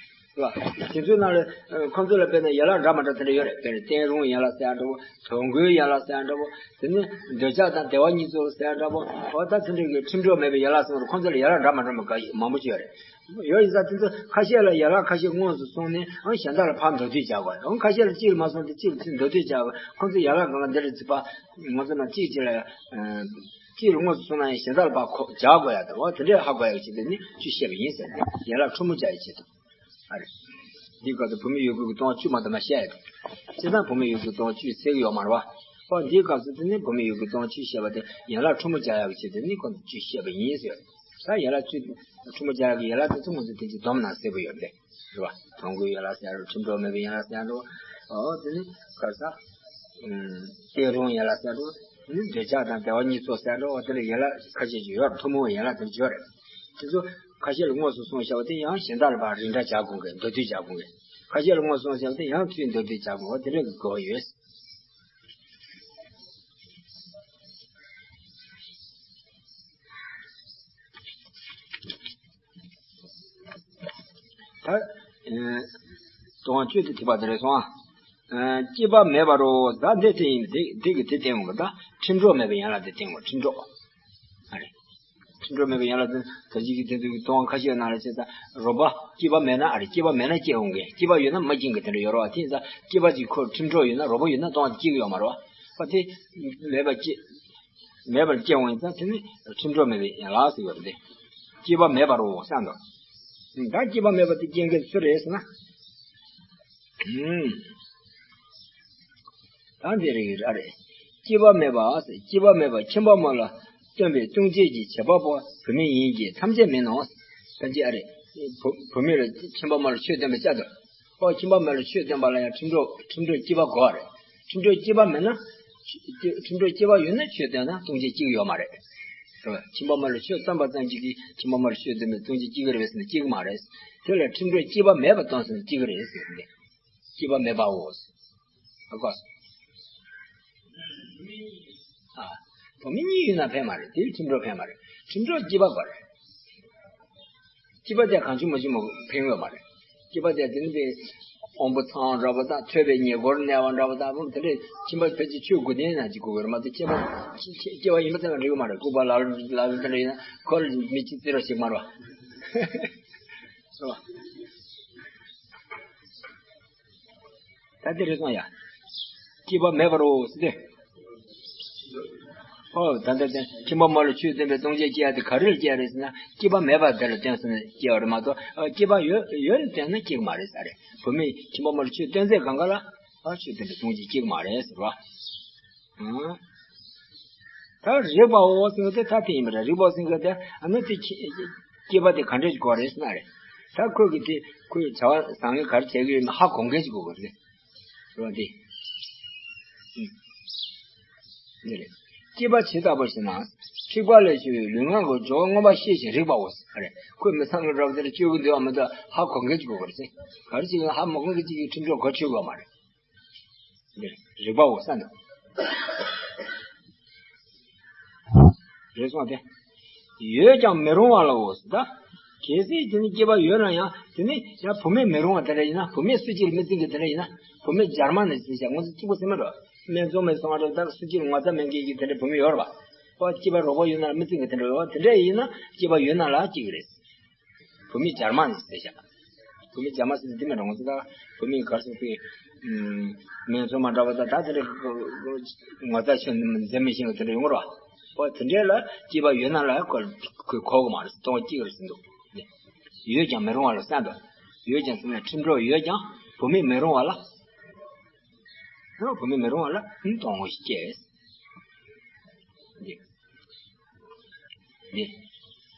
པ། རེད་བ། དེ་ཚོའི་ནང་ལ་ཨ་ཁོང་ཚོ་ལ་དཔེར་ན་ཡན་ལག་འདྲ་མ་འདྲ་དེ་འདྲ་ཡོད་རེད། དཔེར་ན་བསྟན་རུང་ཡན་ལག་ཟེར་ཡ་འདྲ་བོ། དོན་གོའི་ཡན་ལག་ཟེར་ཡ་འདྲ་བོ། དེ་ནས་འདོད་ཆགས་དང་བདེ་བ་གཉིས་རྫོགས་ཟེར་ཡ་འདྲ་བོ། འོ་ད་དེ་འདྲའི་གི་ཁྲིམས་གྲོགས་མེད་པའི་ཡན་ལག་ཟེར་བ་ཁོང་ཚོ་ལ་ཡན་ལག་འདྲ་མ་འདྲ་མ་འགའ་ཡོད་མང་པོ་ཅིག་ཡོད་རེད། ཡོད་ཡིན་ཙང་དེ་ཚོ་ཁ་ཤས་ལ་ཡན་ལག་ཁ་ཤས་དངོས་སུ་སོང་ནས་ཨང་གཞན་དག་ལ་ཕར་མདོར་བསྡུས་བྱ་དགོས། ཨང་ཁ་ཤས་ལ་གཅིག་ལ་མ་སོང་སྟེ་གཅིག་ལ་ཚིག་མདོར་བསྡུས་བྱ་དགོས། ཁོང་ཚོ་ཡན་ལག་གང་ག་འདི་རེད་ཚིག་པ་ང་ཚོ་ན་གཅིག་གཅིག་ལ་ཨ་གཅིག་ལ་དངོས་སུ་སོང་ན་ཡང་གཞན་དག་ལ་ཕར་གོ་སྦྱར་དགོས་ཡ་དང་། འོ་དེ་འདྲས་ཧ་གོ་ཡ་གི་ཆེད་དུ་ནི་བཅུ་བཤད་པ་ཡིན་ཟེར་ཏེ། ཡན་ལག་ཁྲོ་མོ་སྦྱར་ཡའི་ཆེད་དུ། ཨ་རེ། འདིའི་སྐབས་སུ་བུད་མེད་ཡོད་དགུ་གི་ལྟུང་བ་བཅུ་མ་གཏོགས་མ་བཤད་ཡ་དང་། སྤྱིར་བཏང་བུད་མེད་ཡོད་དགུ་གི་ལྟུང་བ་བཅུ་ཟེར་གི་ཡོད་མ་རེད་བ། འོ་འདིའི་སྐབས་སུ་དེ་ནི་བུད་མེད་ཡོད་དགུ་གི་ལྟུང་བ་བཅུ་བཤད་པ་དེ་ཡན་ལག་ཁྲོ་མོ་སྦྱར་ཡ་གི་ཆེད་དུ་ནི་ཁོང་ཚོ་བཅུ་བཤད་པ་ཡིན་ཟེར། ད་ཡན་ལག་བཅུ་ཁྲོ་མོ་སྦྱར་ཡ་གི་ཡན་ལག་དེ་ཚོ་ང་ཚོ་དེ་ཚོ་སྡོམ་ནང་གསལ་པོ་ཡོད་རེད། རེད་བ། དོན་གོའི་ཡན་ལག་ཟེར་ཡ་རེད། ཁྲིམས་གྲོགས་མེད་པའི་ཡན་ལག་ཟེར་ཡ་རེད། འོ་དེ་ནི་ག་ས། ཨུམ། བསྟན་རུང་ཡན་ལག་ཟེར་ཡ་རེད། ནི་འདོད་ཆགས་དང་བདེ་བ་གཉིས་རྫོགས་ཟེར་ཡ་རེད། འོ་དེ་ལ་ཡན་ལག་ཁ་ཤས་ཅིག་ཡོད་རེད། ཐུན་མོང་བའི་ཡན་ལག་དེ་ཚོ་ཡོད་རེད། དེ་ཚོ་ཁ་ཤས་ལ་དངོས་སུ་སོང་བྱ་བ་དེ་ཡང་གཞན་དག་ལ་ཕར་རིགས་འདྲ་སྦྱར་དགོས་མཁན། མདོར་བསྡུས་སྦྱར་དགོས་མཁན། ཁ་ཤས་ལ་དངོས་སུ་སོང་བྱ་བ་དེ་ཡང་ཚུར་མདོར་བསྡུས་སྦྱར་དགོས། འོ་དེ་འདྲ་གི་དགོས་པ་ཡོད། ད། ཨེ། ལྟུང་བ་བཅུ་དེ་ཐེག་པ་དེ་རེད་སོང་ཨ། ཨེ། སྐྱེས་པ་མེད་པ་རོ། ད་འདི་དེ་ཡིན། དེ་དེ་གི་དེ་བསྟན་དགོས། ད་ཁྲིམས་གྲོགས་མེད་པའི་ཡན་ལག་དེ་བསྟན་དགོས། ཁྲིམས་གྲོགས། ཨ་རེ། ཁྲིམས་གྲོགས་མེད་པའི་ཡན་ལག་དེ་ད་ཅི་གི་དེ་ཚོ་གི་ལྟུང་བ་ཁ་ཤས་ནང་ལ་བྱས་ཙང་རོགས་པ་སྐྱེས་པ་མེད་ན། ཨ་རེ། སྐྱེས་པ་མེད་ན་སྐྱེ་འོང་གི། སྐྱེས་པ་ཡོད་ན་མི་སྐྱེ་གི་དེ་འདྲ་ཡོད་རེད་བ། དེ་ཡིན་ཙང་སྐྱེས་པ་ཅིག་ཁོ་ཁྲིམས་གྲོགས་ཡོད་ན། རོགས་པ་ཡོད་ན་ལྟུང་བ་དེ་སྐྱེ་གི་ཡོད་མ་རེད་བ། ཨ་དེ་མེད་པ་སྐྱེ། མེད་པར་སྐྱེ་འོང་ཡིན་ཙང་དེ་ནི་ཁྲིམས་གྲོགས་མེད་པའི་ཡན་ལག་ཟེར་ཡོད་རེད་དེ། སྐྱེས་པ་མེད་པ་རོ་བསམ་དང་། ད་སྐྱེས་པ་མེད་པ་དེ་རྐྱེན་གྱིས་སུ་རེད་ཟེར་ན། ཨུམ། ད་འདི་རེད། ཨ་རེ། སྐྱེས་པ་མེད་པ། སྐྱེས་པ་མེད་པ་ཁྱིམ་པ་མོ་ལ་སྟོན་པའི་ལྟུང་བྱེད་ཀྱི་བྱེད་པ་པོ་བུད་མེད་ཡིན་གྱི་ཐམས་ཅད་མིན་ནོ། ད་ཅི་ཨ་རེ། བུ་བུད་མེད་ལ་ཁྱིམ་པ་མོ་ལ་ཆོས་སྟོན་པའི་ཆེད་དུ། ཨོ་ཁྱིམ་པ་མོ་ལ་ཆོས་སྟོན་པ་ལ་ཡང་ཁྲིམས་གྲོགས་ཁྲིམས་གྲོགས་སྐྱེས་པ་དགོས་རེད། ཁྲིམས་གྲོགས་སྐྱེས་པ་མེད་ན། ཁྲིམས་གྲོགས་སྐྱེས་པ་ཡོད་ན་ཆོས་སྟོན་ན་ལྟུང་བྱེད་གཅིག་ཡོད་མ་རེད། རེད་བ། ཁྱིམ་པ་མོ་ལ་ཆོས་སྟོན་པ་ཙམ་གཅིག་གིས་ཁྱིམ་པ་མོ་ལ་ཆོས་སྟོན་པའི་ལྟུང་བྱེད་གཅིག་རེད་པས་ཟེར་ན་གཅིག་མ་རེད། དེ་ལ་ཁྲིམས་གྲོགས་སྐྱེས་པ་མེད་པ་སྟོན་ཟེར་ན་གཅིག་རེད་ཟེར་ནས། སྐྱེས་པ་མེད་པའོ། ཨ་ཁོ། ཨ། བུད་མེད་གཉིས་ཡོད་ན་ཕན་མ་རེད། དེའི་ཁྲིམས་གྲོགས་ཕན་མ་རེད། ཁྲིམས་གྲོགས་སྐྱེས་པ་དགོས་རེད། སྐྱེས་པ་དེ་གང་བྱུང་མ་བྱུང་མ་ཕན་ཡོད་མ་རེད། སྐྱེས་པ་དེ་དེ་ནི་པའི་དབང་པོ་ཚང་འདྲ་པོ་དང་ཐོས་པའི་ཉེ་འཁོར་གནས་པ་འདྲ་པོ་དང་དེ་འདྲའི་ཁྱིམ་པ་ཕལ་ཆེར་ཆོས་དགུ་ལྡན་ན་ཅིག་དགོས་ཀྱི་རེད་མ་གཏོགས་སྐྱེས་པ་སྐྱེས་པ་ཡིན་པ་དེ་ལ་འགྲིག་གི་མ་རེད། ལྐུགས་པ་ལ་ལ་ལ་དེ་འདྲ་ཡིན་ན་ཁོ་ལ་མི་གཅིག་བརྩི་རོགས་ཞིག་མ་རེད་བ། ད་དེ་རེད་སོང་ཡ། སྐྱེས་པ་མེད་པར་འོ་ཟེར་ཏེ། ཨོ་ད་ལྟ་དེ་ཁྱིམ་པ་མོ་ལ་ཆོས་སྟོན་པའི་ལྟུང་བྱེད་སྐྱེ་ཡ་དེ་ག་རེ་ལ་སྐྱེ་ཡ་རེད་ཟེར་ན། སྐྱེས་པ་མེད་པ་དེ་ལ་བརྟེན་སོང་ནས་སྐྱེ་བ་རེད་མ་གཏོགས། ཨ་སྐྱེས་པ་ཡོད་ཡོད་ནས་བརྟེན་ན་སྐྱེ་གི་མ་རེད་ཟེར་རེད། བུད་མེད་ཁྱིམ་པ་མོ་ལ་ཆོས་སྟོན་ཚད་གང་ག་ལ་ཨ་ཆོས་སྟོན་པའི་ལྟུང་བྱེད་སྐྱེ་གི་མ་རེད་ཟེར་བ། ཨང་། ད་རིག་པའོ་ཟེར་བ་དེ་ད་དེ་ཡིན་པ་རེད། རིག་པའོ་ཟེར་བ་དེ་ཨ་ནི་དེ་སྐྱེས་པ་དེ་ག་འདྲ་ཞིག་དགོས་རེད་ཟེར་ན་རེད། ད་ཁོས་གི་དེ་ཁོས་བྱ་བ་བཟང་ངན་ག་རེ་བྱེད་ཀྱི་ཡོད་ན་ཧ་གོ་མཁན་ཞིག་དགོས་པ་རེད། རེད་བ་དེ། འདི་རེད། སྐྱེས་པ་ཇི་ལྟ་བུ་ཞེ་ན། འཁྲིག་པ་ལས་སྐྱེ་བའི་ལུས་ངག་གི་སྦྱོར་བ་མངོན་པར་ཤེས་ཤིང་རིག་པའོ་ཟེར་རེད། ཁོས་མི་ཚང་གི་འདྲ་བ་དེ་འདྲ་སྤྱོད་ཀྱི་འདུག་ཨ་མི་འདུག་ཧ་གོ་མཁན་ཅིག་དགོས་པ་རེད་ཟེར། ག་རེ་ཞིག་ཧ་མ་གོ་མཁན་ཅིག་གིས་ཁྲིམས་གྲོགས་གོ་ཆོད་དགོས་མ་རེད། འདི་རེད། རིག་པའོ་ཟེར་འདུག་རེད་སོང་སྟེ། ཡོད་ཀྱང་མི་རུང་བ་ལའོ་ཟེར་ད། གལ་སྲིད་དེ་ནི་སྐྱེས་པ་ཡོད་ན་ཡང་དེ་ནི་ཡང་བུད་མེད་མི་རུང་བ་དེ་འདྲ་ཡིན་ན། བུད་མེད་སུ་གཅིག་ལ་མི་བརྩི་གི་དེ་འདྲ་ཡིན་ན། བུད་མེད་སྦྱར་མ་ནི་ཟེར་བྱ་ངོ་ཚ་གཅིག་པོ་ཟེར་མ་འགྲོ། སྨད་འཚོང་མས་སོང་བ་འགྲོ། ད་སུ་གཅིག་ལ་ངོ་ཚ་མེད་མཁན་གྱི་དེ་འདྲ་བུད་མེད་ཡོད་རེད་པ། ཨོ་སྐྱེས་པ་རོགས་པ་ཡོད་ན་ལ་མི་བརྩི་གི་དེ་འདྲ་ཡོད་པ། དེ་འདྲ་ཡིན་ན་སྐྱེས་པ་ཡོད་ན་ལ་གཅིག་རེད། བུད་མེད་སྦྱར་མ་ནི་ཟེར་བྱ། བུད་མེད་སྦྱར་མ་ཟེར་དེ་མེད་རུང་ཟེར་ད། བུད་མེད་གར་སོང་པའི་སྨད་འཚོང་མ་འདྲ་བ་ད་ད་དེ་འདྲ་ངོ་ཚ་ཆེ་མཛེས་མི་ཤེས་པ་དེ་འདྲ་ཡོང་རོགས། ཨོ་དེ་འདྲས་ལ་སྐྱེས་པ་ཡོད་ན་ལ་ཁོ་ཁོས་གོ་གི་མ་རེད། ལྟུང་བ་སྐྱེ་གི་རེད་ཟེར་འདུག་ཡོད་ཀྱང་མི་རུང་བ་ལ་བསམ་པ། ཡོད་ཀྱང་ཟེར་ན་ཁྲིམས་གྲོགས་ཡོད་ཀྱང་བུད་མེད་མི་རུང་བ་ལ། བུད་མེད་མི་རུང་བ་ལ་ལྟུང་བ་སྐྱེ། འདི། འདི།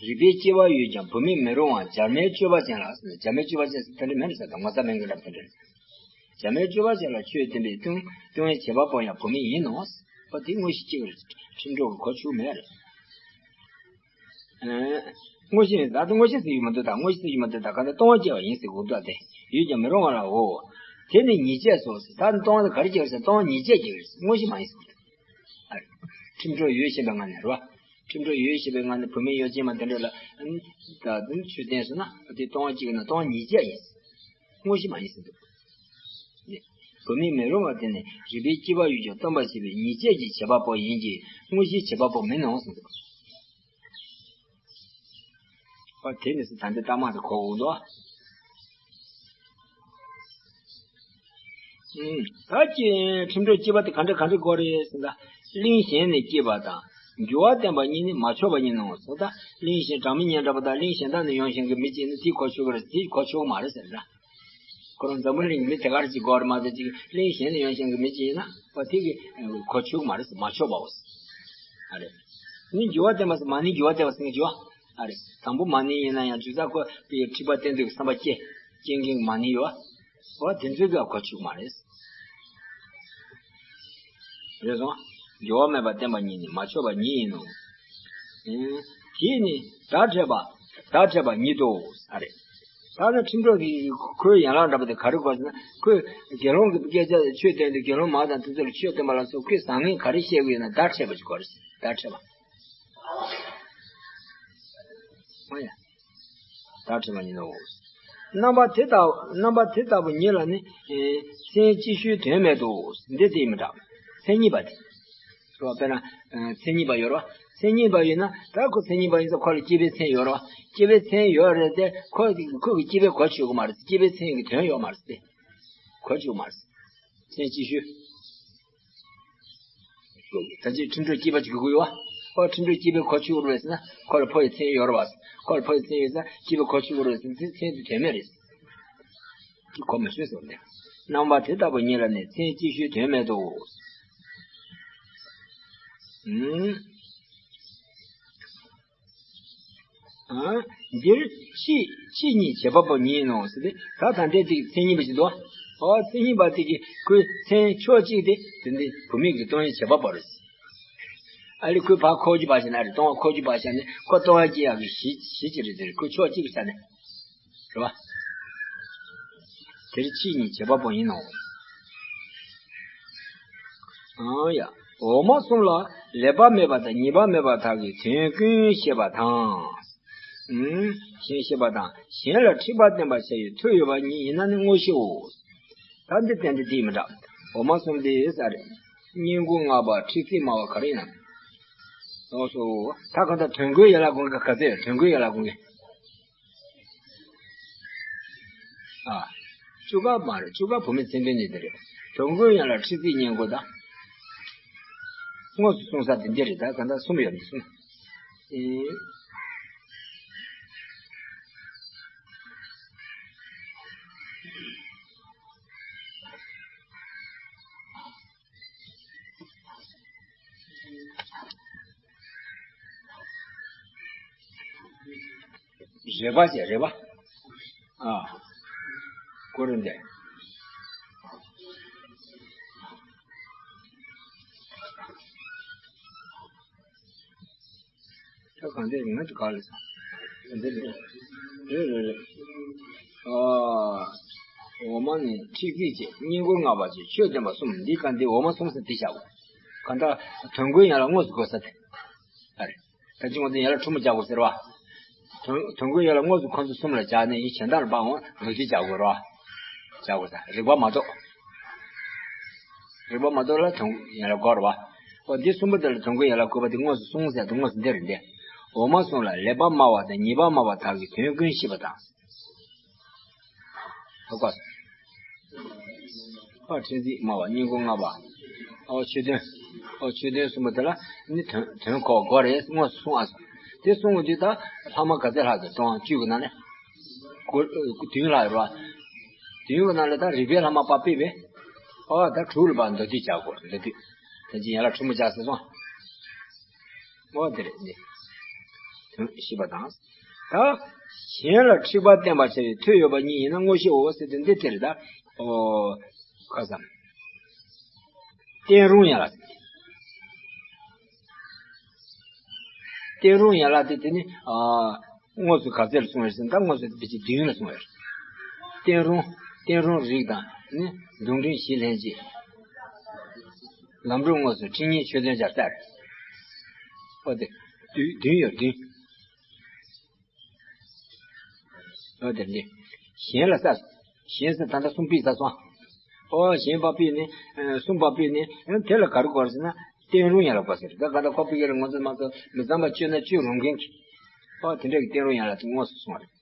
རིག་པའི་སྐྱེ་བ་ཡོད་ཀྱང་བུད་མེད་མི་རུང་བ་སྦྱར་མའི་སྤྱོད་པ་ཅན་ལ་ཟེར་ན། སྦྱར་མའི་སྤྱོད་པ་ཅན་ཟེར་དེ་འདྲ་མེད་ནས་ཟེར་ད་ངོ་ཚ་མེད་མཁན་འདྲ་དེ་འདྲ། སྦྱར་མའི་སྤྱོད་པ་ཅན་ལ་ཆོས་སྟོན་པའི་ལྟུང་ལྟུང་བའི་བྱེད་པ་པོ་ཡང་བུད་མེད་ཡིན་ནོ། ཨོ་དེ་དངོས་གཞི་གཅིག་རེད། ཁྲིམས་གྲོགས་ཀྱི་གོ་ཆོད་མེད་རེད། ཨེ། དངོས་གཞི་ད་དེ་དངོས་གཞི་ཟེར་གྱི་མི་འདུག་ད་དངོས་གཞི་ཟེར་གྱི་མི་འདུག་ད་ག་ད་ལྟུང་བ་སྐྱེ་བ་ཡིན་ཟེར་གྱི་འདུག་སྟེ། ཡོད་ཀྱང་མི་རུང་བ་ལའོ། དེ་ནི་ཉེས་བྱས་སོ་ཟེར། ད་ལྟུང་བ་དེ་ག་རེ་སྐྱེ་བ་ཟེར། ལྟུང་བ་ཉེས་བྱས་སྐྱེ་བ་ཟེར། དངོས་གཞི་མ་ཡིན་ཟེར་གྱི་འདུག་ཨ་རེ། ཁྲིམས་གྲོགས་ཡོད་བཞིན་པའི་ངང་ནས་རེད་བ། ཁྲིམས་གྲོགས་ཡོད་བཞིན་པའི་ངང་ནས་བུད་མེད་ཡོ་བྱད་མ་དེ་འདྲ་ལ་ཨ་ནི་ད་དུང་ཆོས་བསྟན་སོང་ན་དེ་ལྟུང་བ་གཅིག་ཡིན་ན་ལྟུང་བ་ཉེས་བྱས་ཡིན། དངོས་གཞི་མ་ཡིན་ཟེར་འདུག། ནི། བུད་མེད་མེ་རུ་པ་དེ་ནི་རིག་པའི་སྐྱེ་བ་ཡོད་ཀྱང་སྟོན་པར་བྱེད་པའི་ཉེར་སྤྱད་ཀྱི་བྱེད་པ་པོ་ཡིན་གྱི་དངོས་གཞིའི་བྱེད་པ་པོ་མིན་ནོ་ཟེར་འདུག། ཨ་དེ་ནི་ད་འདི་ལྟ་མ་དེ་གོ་འོང་དོ། ཨུམ། ད་ཀྱི་ཁྲིམས་སྒྲོག་སྐྱེས་པ་དེ་ག་འདྲ་ག་འདྲ་གོ་རེད་ཟེར་ན། གླིང་གཞན་ནས་སྐྱེས་པ་དང་འགྱུར་བ་བསྟན་པ་གཉིས་ནི་མ་ཆོག་པ་ཡིན་ནོ་ཟེར། ད་གླིང་གཞན་གྲངས་མེད་མཉམ་འདྲ་པོ་དང་གླིང་གཞན་དག་ནས་ཡོང་མཁན་གྱི་མི་གཅིག་ནི་དེ་གོ་ཆོག་གི་རེད། དེ་གོ་ཆོག་གི་མ་རེད་ཟེར་ན། ཁོ་རང་འཛམ་བུ་གླིང་གི་མི་དེ་ག་རེ་ཅིག་གོ་རེད་མ་གཏོགས་ཅིག་གླིང་གཞན་ནས་ཡོང་མཁན་གྱི་མི་གཅིག་ཡིན་ན་ཨོ་དེ་གི་གོ་ཆོག་གི་མ་རེད་ཟེར། མ་ཆོག་པའོ་ཟེར། ཨ་རེད། ནི་འགྱུར་བ་བསྟན་པ་ཟེར། མ་ནིང་འགྱུར་བ་བསྟན་པ་ཟེར་མཁན་ཅིག་ཡོད། ཨ་རེད། དང་པོ་མ་ནིང་ཡིན་ན་ཡང་རྒྱུ་མཚན་ཁོ་པའི་འཁྲིག་པ་བསྟན་འདོད་ཀྱི་བསམ་པ་སྐྱེ་སྐྱེ་མཁན་གྱི་མ་ནིང་ཡོད། འོ་དེ་ཚོའི་གི་གོ་ཆོད་མ་རེད། རེད་སོང་། འགྱུར་བ་མེད་པར་བསྟན་པ་ཉིད་ནི་མ་ཆོག་པ་ཉིད་ཡིན་ནོ། ཨེ། དེས་ནི་བརྡ་འཕྲད་པ། བརྡ་འཕྲད་པ་ཉིད་དོ། ཨ་རེད། ད་ནི་ཁྲིམས་སྒྲོག་གི་ཁོའི་ཡན་ལག་འདྲ་པོ་དེ་ག་རེ་གོ་ཟེར་ན། ཁོས་དགེ་སློང་གི་སྐད་ཆ་ཆོས་བསྟན་ཏེ་དགེ་སློང་མ་དང་དེ་ཚོ་ལ་ཆོས་བསྟན་པ་ལ་སོགས་ཁོས་བཟང་ངན་ག་རེ་བཤད་ཀྱི་ཡོད་ན་བརྡ་འཕྲད་པ་ཞིག་གོ་རེད། བརྡ་འཕྲད་པ། ཨོ་ཡ། བརྡ་འཕྲད་པ་ཉིད་དོ། རྣམ་པ་དེ་ལྟ་རྣམ་པ་དེ་ལྟ་བུ་ཉིད་ལ་ནི། ཨེ། མཚན་ཅིག་ཤོས་དོན་མེད་དོ། འདི་དེ་མི་འདྲ། མཚན་ཉིད་པ་དེ། རོ། དཔེར་ན། ཨེ། མཚན་ཉིད་པ་ཡོད་རོ། མཚན་ཉིད་པ་ཡོད་ན་ད་ཁོ་མཚན་ཉིད་པ་ཡིན་ཙང་ཁོ་ལ་སྐྱེས་པའི་མཚན་ཡོད་རོ། སྐྱེས་པའི་མཚན་ཡོད་རེད་དེ་ཁོ་ཁོ་གི་སྐྱེས་པའི་གོ་ཆོད་གི་མ་རེད། སྐྱེས་པའི་མཚན་གི་དོན་ཡོད་མ་རེད་དེ། གོ་ཆོད་གི་མ་རེད། མཚན་ཅིག་ཤོས། ད་ཅི་ཁྲིམས་སྒྲོག་སྐྱེས་པ་ཅིག་དགོས་ཀྱི་ཡོད་བ། ཨོ་ཁྲིམས་སྒྲོག་སྐྱེས་པའི་གོ་ཆོད་རེད་ཟེར་ན་ཁོ་ལ་ཕོ་ཡི་མཚན་ཡོད་རེད་བ། ཁོ་ལ་ཕོ་ཡི་མཚན་ཡོད་ཟེར་ན་སྐྱེས་པའི་གོ་ཆོད་རེད་ཟེར་ན་མཚན་དེ་དོན་མེད་རེད། དེ་གོ་མི་ཆོད་ཟེར་བ་ནི། རྣམ་པ་དེ་ལྟ་བུ་ཉིད་ལ་ནི་མཚན་ཅིག་ཤོས་དོན་མེད་དོ། ཨུམ། ཨ། འདིར་ཕྱིས་ཕྱིས་ཉིད་བྱེད་པ་པོ་ཉིད་ཡིན་ནོ་ཟེར་ཏེ། ད་ད་འདྲའི་དེ་མཚན་ཉིད་པ་ཞིག་འདུག། ཨོ་མཚན་ཉིད་པ་དེ་གི་ཁོའི་མཚན་ཕྱོགས་གཅིག་དེ་དེ་འདི་བུད་མེད་ཀྱི་སྟོང་ཉིད་བྱེད་པ་པོ་རེད། ཨ་ལི་ཁོའི་ཕར་ཁོག་རྒྱུ་བ་བྱས་ན་རེད། སྟོང་བ་ཁོག་རྒྱུ་བ་བྱས་ནས་ཁོ་སྟོང་བ་སྐྱེ་ཡག་གི་གཞི་གཞི་ཅིག་རེད། དེ་རེད། ཁོའི་ཕྱོགས་གཅིག་གི་ཆ་ནས་རེད་བ། དེར་ཕྱིས་ཉིད་བྱེད་པ་པོ་ཡིན་ནོ། ཨང་ཡ། འོག་མ་གསུམ་ལ་ལེགས་པ་མེད་པ་དང་ཉེས་པ་མེད་པ་དག་གི་དོན་ཀུན་བཤད་པ་དང་། ཨུམ། གཞན་བཤད་པ་དང་གཞན་ལ་འཁྲིག་པ་བསྟན་པར་བྱ་བའི་མཐུ་ཡོད་པ་ཉིད་ཡིན་ན་ནི་དངོས་གཞིའོ། ད་འདི་བསྟན་འདི་དེ་མི་འདྲ། འོག་མ་གསུམ་དེ་ས་རེད། སྙིང་ཁུང་ལྔ་པ་འཁྲིག་ཚིག་སྨྲ་བ་ག་རེ་ཡིན་ནམ། ཨོ་སོ། ད་གང་ལྟར་དོན་ཀུན་ཡན་ལག་དགོངས་ཀྱི་ག་ཚད་ཡོད། དོན་ཀུན་ཡན་ལག་དགོངས་ཀྱི། ཨ། བཅུ་པ་མ་རེད། བཅུ་པ་བུད་མེད་མཚན་དོན་གཉིས་དེ་རེད། དོན་ཀུན་ཡན་ལག་འཁྲིག་ཚིག་སྙིང་ཁུང་དང་། དངོས་སུ་གསུངས་ས་དེ་འདི་རེད། ད་གང་ལྟར་གསུམ་ཡོད་འདི་གསུམ། ཨེ། རེ་བ་བྱས་རེ་བ། ཨ། ཀུན་རེ་འདས། ད་གང་འདྲས་ང་ཚོ་ག་ལ་ས། འདི་རེད། རེད་རེད་རེད། ཨ། འོག་མ་ནི་འཁྲིག་ཚིག་བྱས། སྙིང་ཁུང་ལྔ་པ་བྱས། ཆོས་བསྟན་པ་གསུམ། འདི་ག་འདི་འོག་མ་གསུམ་ཟེར་འདི་བཞག་གོ། གང་ལྟར་དོན་ཀུན་ཡན་ལག་དངོས་སུ་དགོས་ས་དེ། ཨ་རེད། ད་ཅི་ངོ་དེ་ཡན་ལག་ཕྲ་མོ་བྱ་དགོས་ཟེར་བ། དོན་དོན་ཀུན་ཡན་ལག་དངོས་སུ་ཁོ་ཚོ་གསུམ་ལ་བྱ་ནས་ཡིན་གཞན་དག་ལ་སྤང་འོང་། ལུགས་ཀྱི་བྱ་དགོས་རོ། བྱ་དགོས་ས་རིགས་པ་མ་གཏོགས། རིགས་པ་མ་གཏོགས་ལ་དོན་ཡན་ལག་དགོས་རོ། འོ་འདི་གསུམ་པོ་དེ་ལ་དོན་ཀུན་ཡན་ལག་དགོས་པ་དེ་དངོས་སུ་གསུངས་ཟེར་དུས་དངོས་སུ་འདི་རེད་འདི། འོག་མ་གསུམ་ལ་ལེགས་པ་སྨྲ་བ་དང་ཉེས་པ་སྨྲ་བ་དག་གི་དོན་ཀུན་ཤེས་པ་དང་། ཧ་གོ། ཨ་འཁྲིག་ཚིག་སྨྲ་བ་སྙིང་ཁུང་ལྔ་པ། ཨོ་ཆོས་དོན། ཨོ་ཆོས་དོན་གསུམ་པོ་དེ་ལ་ནི་དོན་དོན་གོ་དགོས་རེད། དངོས་སུ་གསུངས་ཨ་སོང་། དེ་གསུངས་དུས་ད་ལྷག་མ་ག་ཚད་ལྷག་ཟེར། སྟོང་བཅུ་གི་ནང་ནས་གོ་བདུན་ལྷག་ཡོད་རེད་བ། བདུན་གི་ནང་ལས་ད་རིགས་པའི་ལྷག་མ་པ་ཕུད་པས། ཨོ་ད་དྲུག་ལ་པ་མདོ་སྡུད་བྱ་དགོས། མདོ་སྡུད། ད་ཅི་ཡན་ལག་ཕྲ་མོ་བྱ་ཟེར་སོང་། ཨོ་དེ་རེད་འདི། དོན་ཤེས་པ་དང་། ད་གཞན་ལ་འཁྲིག་པ་བསྟན་པར་བྱ་བའི་མཐུ་ཡོད་པ་ཉིད་ཡིན་ན་དངོས་གཞིའོ་ཟེར་དུས་འདི་དེ་རེད་ད། ཨོ། ཁ་སང་། བསྟན་རུང་ཡན་ལག་ཟེར། བསྟན་རུང་ཡན་ལག་དེ་དེ་ནི་ཨ། དངོས་སུ་ག་ཚད་ལ་གསུངས་ཡོད་ཟེར་ན་ད་དངོས་སུ་དེ་ཅིག་བདུན་ལ་གསུངས་ཡོད། བསྟན་རུང་། བསྟན་རུང་རིགས་དང་ནི་ལུང་འདྲེན་བཞི་ལྷན་ཅིག། ལམ་སྒྲུབ་དངོས་སུ་ཁྲིད་ཉན་ཆོས་སྟོན་སྦྱར་ས་རེད། ཨོ་དེ། བདུན་བདུན་ཡོད་བདུན། ཨོ་དེ་འདི། གཞན་ལ་ས། གཞན་ཟེར་ད་ལྟ་གསུམ་ཕུད་ཟ་སོང་། ཨོ་གཞན་པ་ཕུད་ནི། ཨ་གསུམ་པ་ཕུད་ནི། ཨ་དེ་ལ་ག་རེ་དགོས་ཟེར་ན་བསྟེན་རུང་ཡང་ལ་དགོས་ཟེར། ད་ག་ད་ཁོ་ཕི་ཀེ་རེ་ངོ་ཚ་མ་ཚ་མི་ཚངས་པ་སྤྱོད་ན་སྤྱོད་རུང་མཁན་གྱི། ཨོ་དེ་འདྲ་གི་བསྟེན་རུང་ཡང་ལ་དེ་དངོས་སུ་གསུངས་པ་རེད།